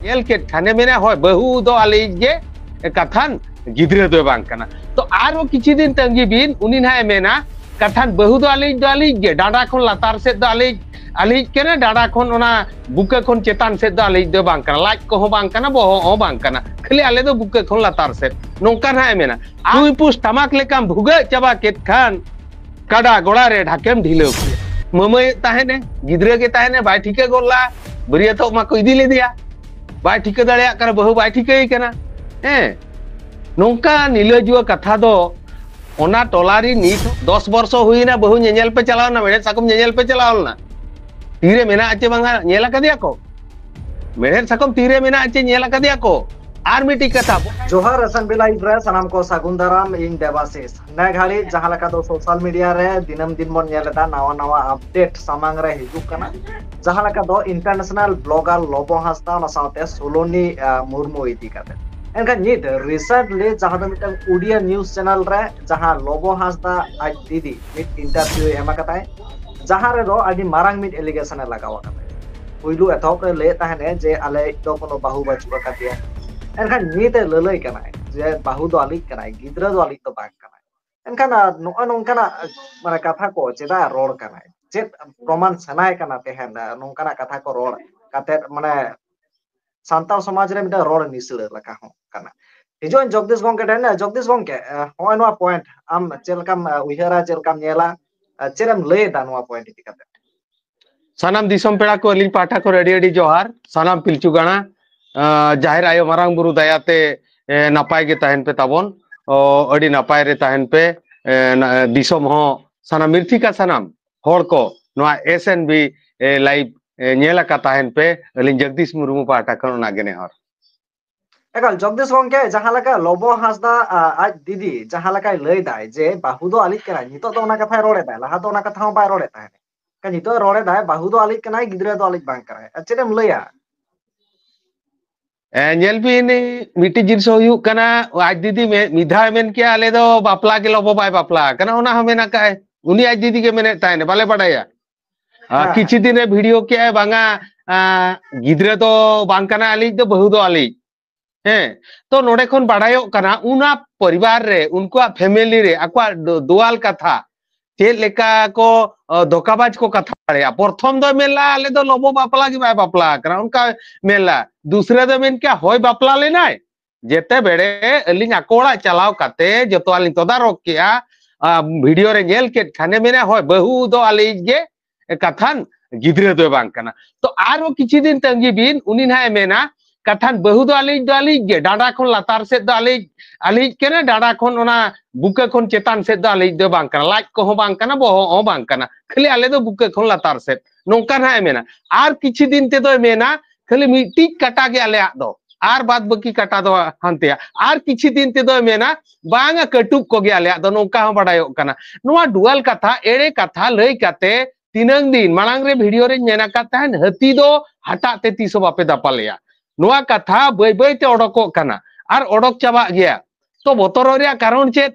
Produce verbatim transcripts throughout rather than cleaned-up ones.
ᱧᱮᱞ ᱠᱮᱫ ᱠᱷᱟᱱᱮ ᱢᱮᱱᱟ, ᱦᱳᱭ, ᱵᱟᱹᱦᱩ ᱫᱚ ᱟᱞᱮᱭᱤᱡ ᱜᱮ, ᱠᱟᱛᱷᱟᱱ ᱜᱤᱫᱽᱨᱟᱹ ᱫᱚᱭ ᱵᱟᱝ ᱠᱟᱱᱟ᱾ ᱛᱚ ᱟᱨᱚ ᱠᱤᱪᱷᱩ ᱫᱤᱱ ᱛᱟᱺᱜᱤ ᱵᱤᱱ, ᱩᱱᱤ ᱱᱟᱦᱟᱜ ᱮ ᱢᱮᱱᱟ, ᱠᱟᱛᱷᱟᱱ ᱵᱟᱹᱦᱩ ᱫᱚ ᱟᱞᱮᱭᱤᱡ ᱫᱚ ᱟᱞᱮᱭᱤᱡ ᱜᱮ, ᱰᱟᱸᱰᱟ ᱠᱷᱚᱱ ᱞᱟᱛᱟᱨ ᱥᱮᱫ ᱫᱚ ᱟᱞᱮᱭᱤᱡ, ᱟᱞᱮᱭᱤᱡ ᱠᱟᱱᱟ, ᱰᱟᱸᱰᱟ ᱠᱷᱚᱱ ᱚᱱᱟ ᱵᱩᱠᱟᱹ ᱠᱷᱚᱱ ᱪᱮᱛᱟᱱ ᱥᱮᱫ ᱫᱚ ᱟᱞᱮᱭᱤᱡ ᱫᱚ ᱵᱟᱝ ᱠᱟᱱᱟ, ᱞᱟᱡ ᱠᱚᱦᱚᱸ ᱵᱟᱝ ᱠᱟᱱᱟ, ᱵᱚᱦᱚᱜ ᱦᱚᱸ ᱵᱟᱝ ᱠᱟᱱᱟ, ᱠᱷᱟᱹᱞᱤ ᱟᱞᱮ ᱫᱚ ᱵᱩᱠᱟᱹ ᱠᱷᱚᱱ ᱞᱟᱛᱟᱨ ᱥᱮᱫ, ᱱᱚᱝᱠᱟ ᱱᱟᱦᱟᱜ ᱮ ᱢᱮᱱᱟ᱾ ᱟᱨ ᱯᱩᱥ ᱴᱟᱢᱟᱠ ᱞᱮᱠᱟᱢ ᱵᱷᱩᱜᱟᱹᱜ ᱪᱟᱵᱟ ᱠᱮᱫ ᱠᱷᱟᱱ, ᱠᱟᱰᱟ ᱜᱚᱲᱟ ᱨᱮ ᱰᱷᱟᱠᱮᱢ ᱰᱷᱤᱞᱟᱹᱣ ᱠᱮᱭᱟ᱾ ᱢᱟᱹᱢᱟᱹᱭ ᱛᱟᱦᱮᱱᱮ, ᱜᱤᱫᱽᱨᱟᱹ ᱜᱮ ᱛᱟᱦᱮᱱᱮ, ᱵᱟᱭ ᱴᱷᱤᱠᱟᱹ ᱜᱚᱫ ᱞᱟ, ᱵᱟᱹᱨᱭᱟᱹᱛᱚᱜ ᱢᱟᱠᱚ ᱤᱫᱤ ᱞᱮᱫᱮᱭᱟ, ᱵᱟᱭ ᱴᱷᱤᱠᱟᱹ ᱫᱟᱲᱮᱭᱟᱜ ᱠᱟᱱᱟ, ᱵᱟᱹᱦᱩ ᱵᱟᱭ ᱴᱷᱤᱠᱟᱹᱭ ᱠᱟᱱᱟ᱾ ᱦᱮᱸ, ᱱᱚᱝᱠᱟ ᱱᱤᱞᱟᱹᱡᱩᱣᱟᱹ ᱠᱟᱛᱷᱟ ᱫᱚ ᱚᱱᱟ ᱴᱚᱞᱟ ᱨᱮ ᱱᱤᱛ ᱦᱚᱸ ᱫᱚᱥ ᱵᱚᱨᱥᱚ ᱦᱩᱭᱱᱟ, ᱵᱟᱹᱦᱩ ᱧᱮᱧᱮᱞ ᱯᱮ ᱪᱟᱞᱟᱣᱱᱟ, ᱢᱮᱲᱦᱮᱫ ᱥᱟᱠᱚᱢ ᱧᱮᱧᱮᱞ ᱯᱮ ᱪᱟᱞᱟᱣ ᱞᱮᱱᱟ, ᱛᱤᱨᱮ ᱢᱮᱱᱟᱜᱼᱟ ᱪᱮ ᱵᱟᱝᱟ ᱧᱮᱞ ᱟᱠᱟᱫᱮᱭᱟ ᱠᱚ? ᱢᱮᱲᱦᱮᱫ ᱥᱟᱠᱚᱢ ᱛᱤᱨᱮ ᱢᱮᱱᱟᱜᱼᱟ ᱪᱮ ᱧᱮᱞ ᱟᱠᱟᱫᱮᱭᱟ ᱠᱚ? ᱟᱨ ᱢᱤᱫᱴᱤᱡ ᱠᱟᱛᱷᱟ, ᱡᱚᱦᱟᱨ ᱮᱥ ᱮᱱ ᱵᱤ ᱞᱟᱭᱤᱵᱷ ᱨᱮ ᱥᱟᱱᱟᱢ ᱠᱚ ᱥᱟᱹᱜᱩᱱ ᱫᱟᱨᱟᱢ, ᱤᱧ ᱫᱮᱵᱟᱥᱤᱥ᱾ ᱱᱮ ᱜᱷᱟᱹᱲᱤᱡ ᱡᱟᱦᱟᱸ ᱞᱮᱠᱟ ᱫᱚ ᱥᱳᱥᱟᱞ ᱢᱤᱰᱤᱭᱟ ᱨᱮ ᱫᱤᱱᱟᱹᱢ ᱫᱤᱱ ᱵᱚᱱ ᱧᱮᱞ ᱮᱫᱟ, ᱱᱟᱣᱟ ᱱᱟᱣᱟ ᱟᱯᱰᱮᱴ ᱥᱟᱢᱟᱝ ᱨᱮ ᱦᱤᱡᱩᱜ ᱠᱟᱱᱟ, ᱡᱟᱦᱟᱸ ᱞᱮᱠᱟ ᱫᱚ ᱤᱱᱴᱟᱨᱱᱮᱥᱚᱱᱟᱞ ᱵᱞᱚᱜᱟᱨ ᱞᱚᱵᱚ ᱦᱟᱸᱥᱫᱟ, ᱚᱱᱟ ᱥᱟᱶᱛᱮ ᱥᱳᱞᱳᱱᱤ, ᱟᱸ, ᱢᱩᱨᱢᱩ ᱤᱫᱤ ᱠᱟᱛᱮ᱾ ᱮᱱᱠᱷᱟᱱ ᱱᱤᱛ ᱨᱤᱥᱮᱱᱴᱞᱤ ᱡᱟᱦᱟᱸ ᱫᱚ ᱢᱤᱫᱴᱟᱝ ᱩᱰᱤᱭᱟ ᱱᱤᱭᱩᱡᱽ ᱪᱮᱱᱮᱞ ᱨᱮ ᱡᱟᱦᱟᱸ ᱞᱚᱵᱚ ᱦᱟᱸᱥᱫᱟ ᱟᱡ ᱫᱤᱫᱤ ᱢᱤᱫ ᱤᱱᱴᱟᱨᱵᱷᱤᱭᱩᱭ ᱮᱢ ᱟᱠᱟᱫᱟᱭ, ᱡᱟᱦᱟᱸ ᱨᱮᱫᱚ ᱟᱹᱰᱤ ᱢᱟᱨᱟᱝ ᱢᱤᱫ ᱮᱞᱤᱜᱮᱥᱚᱱ ᱮ ᱞᱟᱜᱟᱣ ᱟᱠᱟᱫᱟ᱾ ᱯᱩᱭᱞᱩ ᱮᱛᱚᱦᱚᱵ ᱨᱮ ᱞᱟᱹᱭᱮᱫ ᱛᱟᱦᱮᱱᱮ ᱡᱮ ᱟᱞᱮᱭᱤᱡ ᱫᱚ ᱠᱳᱱᱳ ᱵᱟᱹᱦᱩ ᱵᱟᱹᱪᱩᱜ ᱟᱠᱟᱫᱮᱭᱟ, ᱮᱱᱠᱷᱟᱱ ᱱᱤᱛ ᱮ ᱞᱟᱹᱞᱟᱹᱭ ᱠᱟᱱᱟᱭ ᱡᱮ ᱵᱟᱹᱦᱩ ᱫᱚ ᱟᱞᱮᱭᱤᱡ ᱠᱟᱱᱟᱭ, ᱜᱤᱫᱽᱨᱟᱹ ᱫᱚ ᱟᱞᱮᱭᱤᱡ ᱫᱚ ᱵᱟᱝ ᱠᱟᱱᱟᱭ᱾ ᱮᱱᱠᱷᱟᱱ, ᱟᱨ ᱱᱚᱜᱼᱚᱭ ᱱᱚᱝᱠᱟᱱᱟᱜ, ᱢᱟᱱᱮ, ᱠᱟᱛᱷᱟ ᱠᱚ ᱪᱮᱫᱟᱜ ᱨᱚᱲ ᱠᱟᱱᱟᱭ? ᱪᱮᱫ ᱯᱨᱚᱢᱟᱱ ᱥᱟᱱᱟᱭᱮ ᱠᱟᱱᱟ ᱛᱮᱦᱮᱧ, ᱱᱚᱝᱠᱟᱱᱟᱜ ᱠᱟᱛᱷᱟ ᱠᱚ ᱨᱚᱲ ᱠᱟᱛᱮᱫ, ᱢᱟᱱᱮ, ᱥᱟᱱᱛᱟᱲ ᱥᱚᱢᱟᱡᱽ ᱨᱮ ᱢᱤᱫᱴᱟᱝ ᱨᱚᱲ ᱱᱤᱥᱲᱟᱹ ᱞᱮᱠᱟ ᱦᱚᱸ ᱠᱟᱱᱟ᱾ ᱦᱤᱡᱩᱜ ᱟᱹᱧ ᱡᱚᱜᱽᱫᱤᱥ ᱜᱚᱝᱠᱮ ᱴᱷᱮᱱ᱾ ᱡᱚᱜᱽᱫᱤᱥ ᱜᱚᱝᱠᱮ, ᱮ, ᱱᱚᱜᱼᱚᱭ ᱱᱚᱣᱟ ᱯᱚᱭᱮᱱᱴ ᱟᱢ ᱪᱮᱫ ᱞᱮᱠᱟᱢ, ᱮ, ᱩᱭᱦᱟᱹᱨᱟ, ᱪᱮᱫ ᱞᱮᱠᱟᱢ ᱧᱮᱞᱟ, ᱮ, ᱪᱮᱫ ᱮᱢ ᱞᱟᱹᱭ ᱮᱫᱟ ᱱᱚᱣᱟ ᱯᱚᱭᱮᱱᱴ ᱤᱫᱤ ᱠᱟᱛᱮ? ᱥᱟᱱᱟᱢ ᱫᱤᱥᱚᱢ ᱯᱮᱲᱟ ᱠᱚ ᱟᱹᱞᱤᱧ ᱯᱟᱦᱴᱟ ᱠᱷᱚᱱ ᱟᱹᱰᱤ ᱟᱹᱰᱤ ᱡᱚᱦᱟᱨ᱾ ᱥᱟᱱᱟᱢ ᱯᱤᱞᱪᱩ ᱜᱟᱬᱟ, ᱮ, ᱡᱟᱦᱮᱨ ᱟᱭᱳ ᱢᱟᱨᱟᱝ ᱵᱩᱨᱩ ᱫᱟᱭᱟᱛᱮ, ᱮ, ᱱᱟᱯᱟᱭ ᱜᱮ ᱛᱟᱦᱮᱱ ᱯᱮ ᱛᱟᱵᱚᱱ, ᱚ, ᱟᱹᱰᱤ ᱱᱟᱯᱟᱭ ᱨᱮ ᱛᱟᱦᱮᱱ ᱯᱮ᱾ ᱮ, ᱱᱟ-, ᱫᱤᱥᱚᱢ ᱦᱚᱸ ᱥᱟᱱᱟᱢ ᱢᱤᱨᱛᱷᱤᱠᱟ ᱥᱟᱱᱟᱢ ᱦᱚᱲ ᱠᱚ ᱱᱚᱣᱟ ᱮᱥ ᱮᱱ ᱵᱤ, ᱮ, ᱞᱟᱭᱤᱵᱷ, ᱮ, ᱧᱮᱞ ᱟᱠᱟ ᱛᱟᱦᱮᱱ ᱯᱮ᱾ ᱟᱹᱞᱤᱧ ᱡᱚᱜᱽᱫᱤᱥ ᱢᱩᱨᱢᱩ ᱯᱟᱦᱴᱟ ᱠᱷᱚᱱ ᱚᱱᱟ ᱜᱮ ᱱᱮᱦᱚᱨ᱾ ᱮᱠᱟᱞ, ᱡᱚᱜᱽᱫᱤᱥ ᱜᱚᱝᱠᱮ, ᱡᱟᱦᱟᱸ ᱞᱮᱠᱟ ᱞᱚᱵᱚ ᱦᱟᱸᱥᱫᱟ, ᱟ, ᱟᱡ ᱫᱤᱫᱤ ᱡᱟᱦᱟᱸ ᱞᱮᱠᱟᱭ ᱞᱟᱹᱭ ᱫᱟᱭ ᱡᱮ ᱵᱟᱹᱦᱩ ᱫᱚ ᱟᱞᱤᱡ ᱠᱟᱱᱟᱭ, ᱱᱤᱛᱚᱜ ᱫᱚ ᱚᱱᱟ ᱠᱟᱛᱷᱟᱭ ᱨᱚᱲ ᱮᱫᱟᱭ, ᱞᱟᱦᱟ ᱫᱚ ᱚᱱᱟ ᱠᱟᱛᱷᱟ ᱦᱚᱸ ᱵᱟᱭ ᱨᱚᱲᱮᱫ ᱛᱟᱦᱮᱸᱫ᱾ ᱮᱱᱠᱷᱟᱱ ᱱᱤᱛᱚᱜ ᱨᱚᱲ ᱮᱫᱟᱭ, ᱵᱟᱹᱦᱩ ᱫᱚ ᱟᱞᱤᱡ ᱠᱟᱱᱟᱭ, ᱜᱤᱫᱽᱨᱟᱹ ᱫᱚ ᱟᱞᱤᱡ ᱵᱟᱝ ᱠᱟᱱᱟᱭ᱾ ᱟᱨ ᱪᱮᱫ ᱮᱢ ᱞᱟᱹᱭᱟ? ᱮ, ᱧᱮᱞ ᱵᱤᱱ, ᱢᱤᱫᱴᱤᱡ ᱡᱤᱱᱤᱥ ᱦᱩᱭᱩᱜ ᱠᱟᱱᱟ, ᱟᱡ ᱫᱤᱫᱤ ᱢᱮ-, ᱢᱤᱫ ᱫᱷᱟᱣ ᱮ ᱢᱮᱱ ᱠᱮᱭᱟ, "ᱟᱞᱮ ᱫᱚ ᱵᱟᱯᱞᱟ ᱜᱮ ᱞᱚᱵᱚ ᱵᱟᱭ ᱵᱟᱯᱞᱟ ᱟᱠᱟᱱᱟ", ᱚᱱᱟ ᱦᱚᱸ ᱢᱮᱱ ᱟᱠᱟᱫ ᱟᱭ᱾ ᱩᱱᱤ ᱟᱡ ᱫᱤᱫᱤ ᱜᱮ ᱢᱮᱱᱮᱫ ᱛᱟᱦᱮᱱ, ᱵᱟᱞᱮ ᱵᱟᱰᱟᱭᱟ᱾ ᱟᱨ ᱦᱮᱸ᱾ ᱠᱤᱪᱷᱩ ᱫᱤᱱ ᱨᱮ ᱵᱷᱤᱰᱤᱭᱳ ᱠᱮᱜᱼᱟᱭ, ᱵᱟᱝᱟ, ᱟᱸ, ᱜᱤᱫᱽᱨᱟᱹ ᱫᱚ ᱵᱟᱝ ᱠᱟᱱᱟ ᱟᱹᱞᱤᱡ ᱫᱚ, ᱵᱟᱹᱦᱩ ᱫᱚ ᱟᱹᱞᱤᱡ᱾ ᱦᱮᱸ, ᱛᱚ ᱱᱚᱰᱮ ᱠᱷᱚᱱ ᱵᱟᱲᱟᱭᱚᱜ ᱠᱟᱱᱟ, ᱚᱱᱟ ᱯᱚᱨᱤᱵᱟᱨ ᱨᱮ, ᱩᱱᱠᱩᱣᱟᱜ ᱯᱷᱮᱢᱮᱞᱤ ᱨᱮ, ᱟᱠᱚᱣᱟᱜ ᱫᱚ-, ᱫᱩᱣᱟᱞ ᱠᱟᱛᱷᱟ, ᱪᱮᱫ ᱞᱮᱠᱟ ᱠᱚ, ᱚ, ᱫᱷᱳᱠᱟᱵᱟᱡᱽ ᱠᱚ ᱠᱟᱛᱷᱟ ᱵᱟᱲᱟᱭᱟ᱾ ᱯᱨᱚᱛᱷᱚᱢ ᱫᱚᱭ ᱢᱮᱱ ᱞᱮᱜᱼᱟ, "ᱟᱞᱮ ᱫᱚ ᱞᱚᱵᱚ ᱵᱟᱯᱞᱟ ᱜᱮ ᱵᱟᱭ ᱵᱟᱯᱞᱟ ᱟᱠᱟᱱᱟ", ᱚᱱᱠᱟ ᱢᱮᱱ ᱞᱮᱜᱼᱟ᱾ ᱫᱩᱥᱨᱟᱹ ᱫᱚᱭ ᱢᱮᱱ ᱠᱮᱜᱼᱟ, "ᱦᱳᱭ, ᱵᱟᱯᱞᱟ ᱞᱮᱱᱟᱭ, ᱡᱮᱛᱮ ᱵᱮᱲᱮ ᱟᱹᱞᱤᱧ ᱟᱠᱚ ᱚᱲᱟᱜ ᱪᱟᱞᱟᱣ ᱠᱟᱛᱮ ᱡᱚᱛᱚᱣᱟᱜ ᱞᱤᱧ ᱛᱚᱫᱟᱨᱚᱠ ᱠᱮᱜᱼᱟ, ᱟ, ᱵᱷᱤᱰᱤᱭᱳ ᱨᱮ ᱧᱮᱞ ᱠᱮᱫ ᱠᱷᱟᱱᱮ ᱢᱮᱱᱟ, ᱦᱳᱭ, ᱵᱟᱹᱦᱩ ᱫᱚ ᱟᱹᱞᱤᱧ ᱜᱮ, ᱠᱟᱛᱷᱟᱱ ᱜᱤᱫᱽᱨᱟᱹ ᱫᱚᱭ ᱵᱟᱝ ᱠᱟᱱᱟ᱾ ᱛᱚ ᱟᱨᱦᱚᱸ ᱠᱤᱪᱷᱩ ᱫᱤᱱ ᱛᱟᱺᱜᱤ ᱵᱤᱱ, ᱩᱱᱤ ᱱᱟᱦᱟᱜ ᱮ ᱢᱮᱱᱟ, ᱠᱟᱛᱷᱟᱱ ᱵᱟᱹᱦᱩ ᱫᱚ ᱟᱹᱞᱤᱧ ᱫᱚ ᱟᱹᱞᱤᱧ ᱜᱮ, ᱰᱟᱸᱰᱟ ᱠᱷᱚᱱ ᱞᱟᱛᱟᱨ ᱥᱮᱫ ᱫᱚ ᱟᱹᱞᱤᱧ, ᱟᱹᱞᱤᱧ ᱠᱟᱱᱟ, ᱰᱟᱸᱰᱟ ᱠᱷᱚᱱ ᱚᱱᱟ ᱵᱩᱠᱟᱹ ᱠᱷᱚᱱ ᱪᱮᱛᱟᱱ ᱥᱮᱫ ᱫᱚ ᱟᱹᱞᱤᱧ ᱫᱚ ᱵᱟᱝ ᱠᱟᱱᱟ, ᱞᱟᱡ ᱠᱚᱦᱚᱸ ᱵᱟᱝ ᱠᱟᱱᱟ, ᱵᱚᱦᱚᱜ ᱦᱚᱸ ᱵᱟᱝ ᱠᱟᱱᱟ, ᱠᱷᱟᱹᱞᱤ ᱟᱞᱮ ᱫᱚ ᱵᱩᱠᱟᱹ ᱠᱷᱚᱱ ᱞᱟᱛᱟᱨ ᱥᱮᱫ", ᱱᱚᱝᱠᱟ ᱱᱟᱦᱟᱜ ᱮ ᱢᱮᱱᱟ᱾ ᱟᱨ ᱠᱤᱪᱷᱩ ᱫᱤᱱ ᱛᱮᱫᱚᱭ ᱢᱮᱱᱟ, ᱠᱷᱟᱹᱞᱤ ᱢᱤᱫᱴᱤᱡ ᱠᱟᱴᱟ ᱜᱮ ᱟᱞᱮᱭᱟᱜ ᱫᱚ, ᱟᱨ ᱵᱟᱫ ᱵᱟᱹᱠᱤ ᱠᱟᱴᱟ ᱫᱚ ᱦᱟᱱᱛᱮᱭᱟ᱾ ᱟᱨ ᱠᱤᱪᱷᱩ ᱫᱤᱱ ᱛᱮᱫᱚᱭ ᱢᱮᱱᱟ, ᱵᱟᱝᱟ, ᱠᱟᱹᱴᱩᱵ ᱠᱚᱜᱮ ᱟᱞᱮᱭᱟᱜ ᱫᱚ, ᱱᱚᱝᱠᱟ ᱦᱚᱸ ᱵᱟᱰᱟᱭᱚᱜ ᱠᱟᱱᱟ᱾ ᱱᱚᱣᱟ ᱰᱩᱣᱟᱞ ᱠᱟᱛᱷᱟ, ᱮᱲᱮ ᱠᱟᱛᱷᱟ ᱞᱟᱹᱭ ᱠᱟᱛᱮ ᱛᱤᱱᱟᱹᱝ ᱫᱤᱱ ᱢᱟᱲᱟᱝ ᱨᱮ ᱵᱷᱤᱰᱤᱭᱳ ᱨᱮᱧ ᱢᱮᱱ ᱟᱠᱟᱫ ᱛᱟᱦᱮᱸᱱ, ᱦᱟᱹᱛᱤ ᱫᱚ ᱦᱟᱴᱟᱜ ᱛᱮ ᱛᱤᱥ ᱦᱚᱸ ᱵᱟᱯᱮ ᱫᱟᱯᱟᱞᱮᱭᱟ᱾ ᱱᱚᱣᱟ ᱠᱟᱛᱷᱟ ᱵᱟᱹᱭ ᱵᱟᱹᱭ ᱛᱮ ᱚᱰᱚᱠᱚᱜ ᱠᱟᱱᱟ ᱟᱨ ᱚᱰᱚᱠ ᱪᱟᱵᱟᱜ ᱜᱮᱭᱟ᱾ ᱛᱚ ᱵᱚᱛᱚᱨᱚᱜ ᱨᱮᱭᱟᱜ ᱠᱟᱨᱚᱱ ᱪᱮᱫ?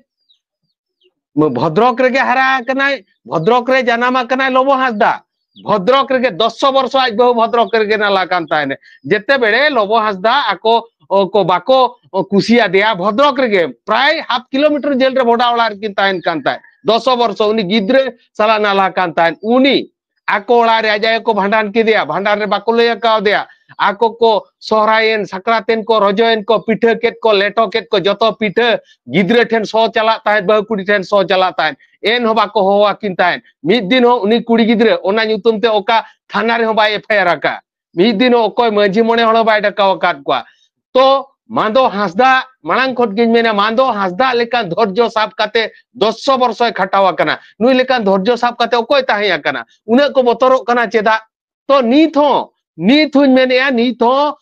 ᱵᱷᱚᱫᱨᱚᱠ ᱨᱮᱜᱮ ᱦᱟᱨᱟ ᱟᱠᱟᱱᱟᱭ, ᱵᱷᱚᱫᱨᱚᱠ ᱨᱮ ᱡᱟᱱᱟᱢ ᱟᱠᱟᱱᱟᱭ ᱞᱚᱵᱚ ᱦᱟᱸᱥᱫᱟ᱾ ᱵᱷᱚᱫᱨᱚᱠ ᱨᱮᱜᱮ ᱫᱚᱥ ᱵᱚᱨᱥᱚ ᱟᱡ ᱵᱟᱹᱦᱩ ᱵᱷᱚᱫᱨᱚᱠ ᱨᱮᱜᱮ ᱱᱟᱞᱟ ᱠᱟᱱ ᱛᱟᱦᱮᱸᱱ᱾ ᱡᱮᱛᱮ ᱵᱮᱲᱮ ᱞᱚᱵᱚ ᱦᱟᱸᱥᱫᱟ ᱟᱠᱚ, ᱚ, ᱠᱚ ᱵᱟᱠᱚ, ᱚ, ᱠᱩᱥᱤᱭᱟᱫᱮᱭᱟ, ᱵᱷᱚᱫᱨᱚᱠ ᱨᱮᱜᱮ ᱯᱨᱟᱭ ᱦᱟᱯ ᱠᱤᱞᱳᱢᱤᱴᱟᱨ ᱡᱮᱞ ᱨᱮ ᱵᱷᱚᱰᱟ ᱚᱲᱟᱜ ᱨᱮᱠᱤᱱ ᱛᱟᱦᱮᱸᱱ ᱠᱟᱱ ᱛᱟᱦᱮᱸᱫ᱾ ᱫᱚᱥ ᱵᱚᱨᱥᱚ ᱩᱱᱤ ᱜᱤᱫᱽᱨᱟᱹ ᱥᱟᱞᱟᱜ ᱱᱟᱞᱟ ᱠᱟᱱ ᱛᱟᱦᱮᱸᱫ᱾ ᱩᱱᱤ ᱟᱠᱚ ᱚᱲᱟᱜ ᱨᱮ ᱟᱡ ᱟᱭᱳ ᱠᱚ ᱵᱷᱟᱸᱰᱟᱱ ᱠᱮᱫᱮᱭᱟ, ᱵᱷᱟᱸᱰᱟᱱ ᱨᱮ ᱵᱟᱠᱚ ᱞᱟᱹᱭ ᱟᱠᱟᱣᱫᱮᱭᱟ᱾ ᱟᱠᱚ ᱠᱚ ᱥᱚᱦᱨᱟᱭᱮᱱ, ᱥᱟᱠᱨᱟᱛᱮᱱ ᱠᱚ, ᱨᱚᱡᱚᱭᱮᱱ ᱠᱚ, ᱯᱤᱴᱷᱟᱹ ᱠᱮᱫ ᱠᱚ, ᱞᱮᱴᱚ ᱠᱮᱫ ᱠᱚ, ᱡᱚᱛᱚ ᱯᱤᱴᱷᱟᱹ ᱜᱤᱫᱽᱨᱟᱹ ᱴᱷᱮᱱ ᱥᱚ ᱪᱟᱞᱟᱜ ᱛᱟᱦᱮᱸᱫ, ᱵᱟᱹᱦᱩ ᱠᱩᱲᱤ ᱴᱷᱮᱱ ᱥᱚ ᱪᱟᱞᱟᱜ ᱛᱟᱦᱮᱸᱫ, ᱮᱱᱦᱚᱸ ᱵᱟᱠᱚ ᱦᱚᱦᱚ ᱟᱹᱠᱤᱱ ᱛᱟᱦᱮᱸᱫ᱾ ᱢᱤᱫ ᱫᱤᱱ ᱦᱚᱸ ᱩᱱᱤ ᱠᱩᱲᱤ ᱜᱤᱫᱽᱨᱟᱹ ᱚᱱᱟ ᱧᱩᱛᱩᱢ ᱛᱮ ᱚᱠᱟ ᱛᱷᱟᱱᱟ ᱨᱮᱦᱚᱸ ᱵᱟᱭ ᱮᱯᱷ ᱟᱭ ᱟᱨ ᱟᱠᱟᱫ, ᱢᱤᱫ ᱫᱤᱱ ᱦᱚᱸ ᱚᱠᱚᱭ ᱢᱟᱹᱡᱷᱤ ᱢᱚᱬᱮ ᱦᱚᱲ ᱦᱚᱸ ᱵᱟᱭ ᱰᱟᱠᱟᱣ ᱟᱠᱟᱫ ᱠᱚᱣᱟ᱾ ᱛᱚ ᱢᱟᱱᱫᱚ ᱦᱟᱸᱥᱫᱟ, ᱢᱟᱲᱟᱝ ᱠᱷᱚᱱ ᱜᱤᱧ ᱢᱮᱱᱟ, ᱢᱟᱱᱫᱚ ᱦᱟᱸᱥᱫᱟ ᱞᱮᱠᱟᱱ ᱫᱷᱳᱨᱡᱚ ᱥᱟᱵ ᱠᱟᱛᱮ ᱫᱚᱥ ᱵᱚᱨᱥᱚᱭ ᱠᱷᱟᱴᱟᱣ ᱟᱠᱟᱱᱟ᱾ ᱱᱩᱭ ᱞᱮᱠᱟᱱ ᱫᱷᱳᱨᱡᱚ ᱥᱟᱵ ᱠᱟᱛᱮ ᱚᱠᱚᱭ ᱛᱟᱦᱮᱸ ᱟᱠᱟᱱᱟ? ᱩᱱᱟᱹᱜ ᱠᱚ ᱵᱚᱛᱚᱨᱚᱜ ᱠᱟᱱᱟ ᱪᱮᱫᱟᱜ? ᱛᱚ ᱱᱤᱛ ᱦᱚᱸ, ᱱᱤᱛ ᱦᱚᱸᱧ ᱢᱮᱱᱮᱫᱼᱟ, ᱱᱤᱛ ᱦᱚᱸ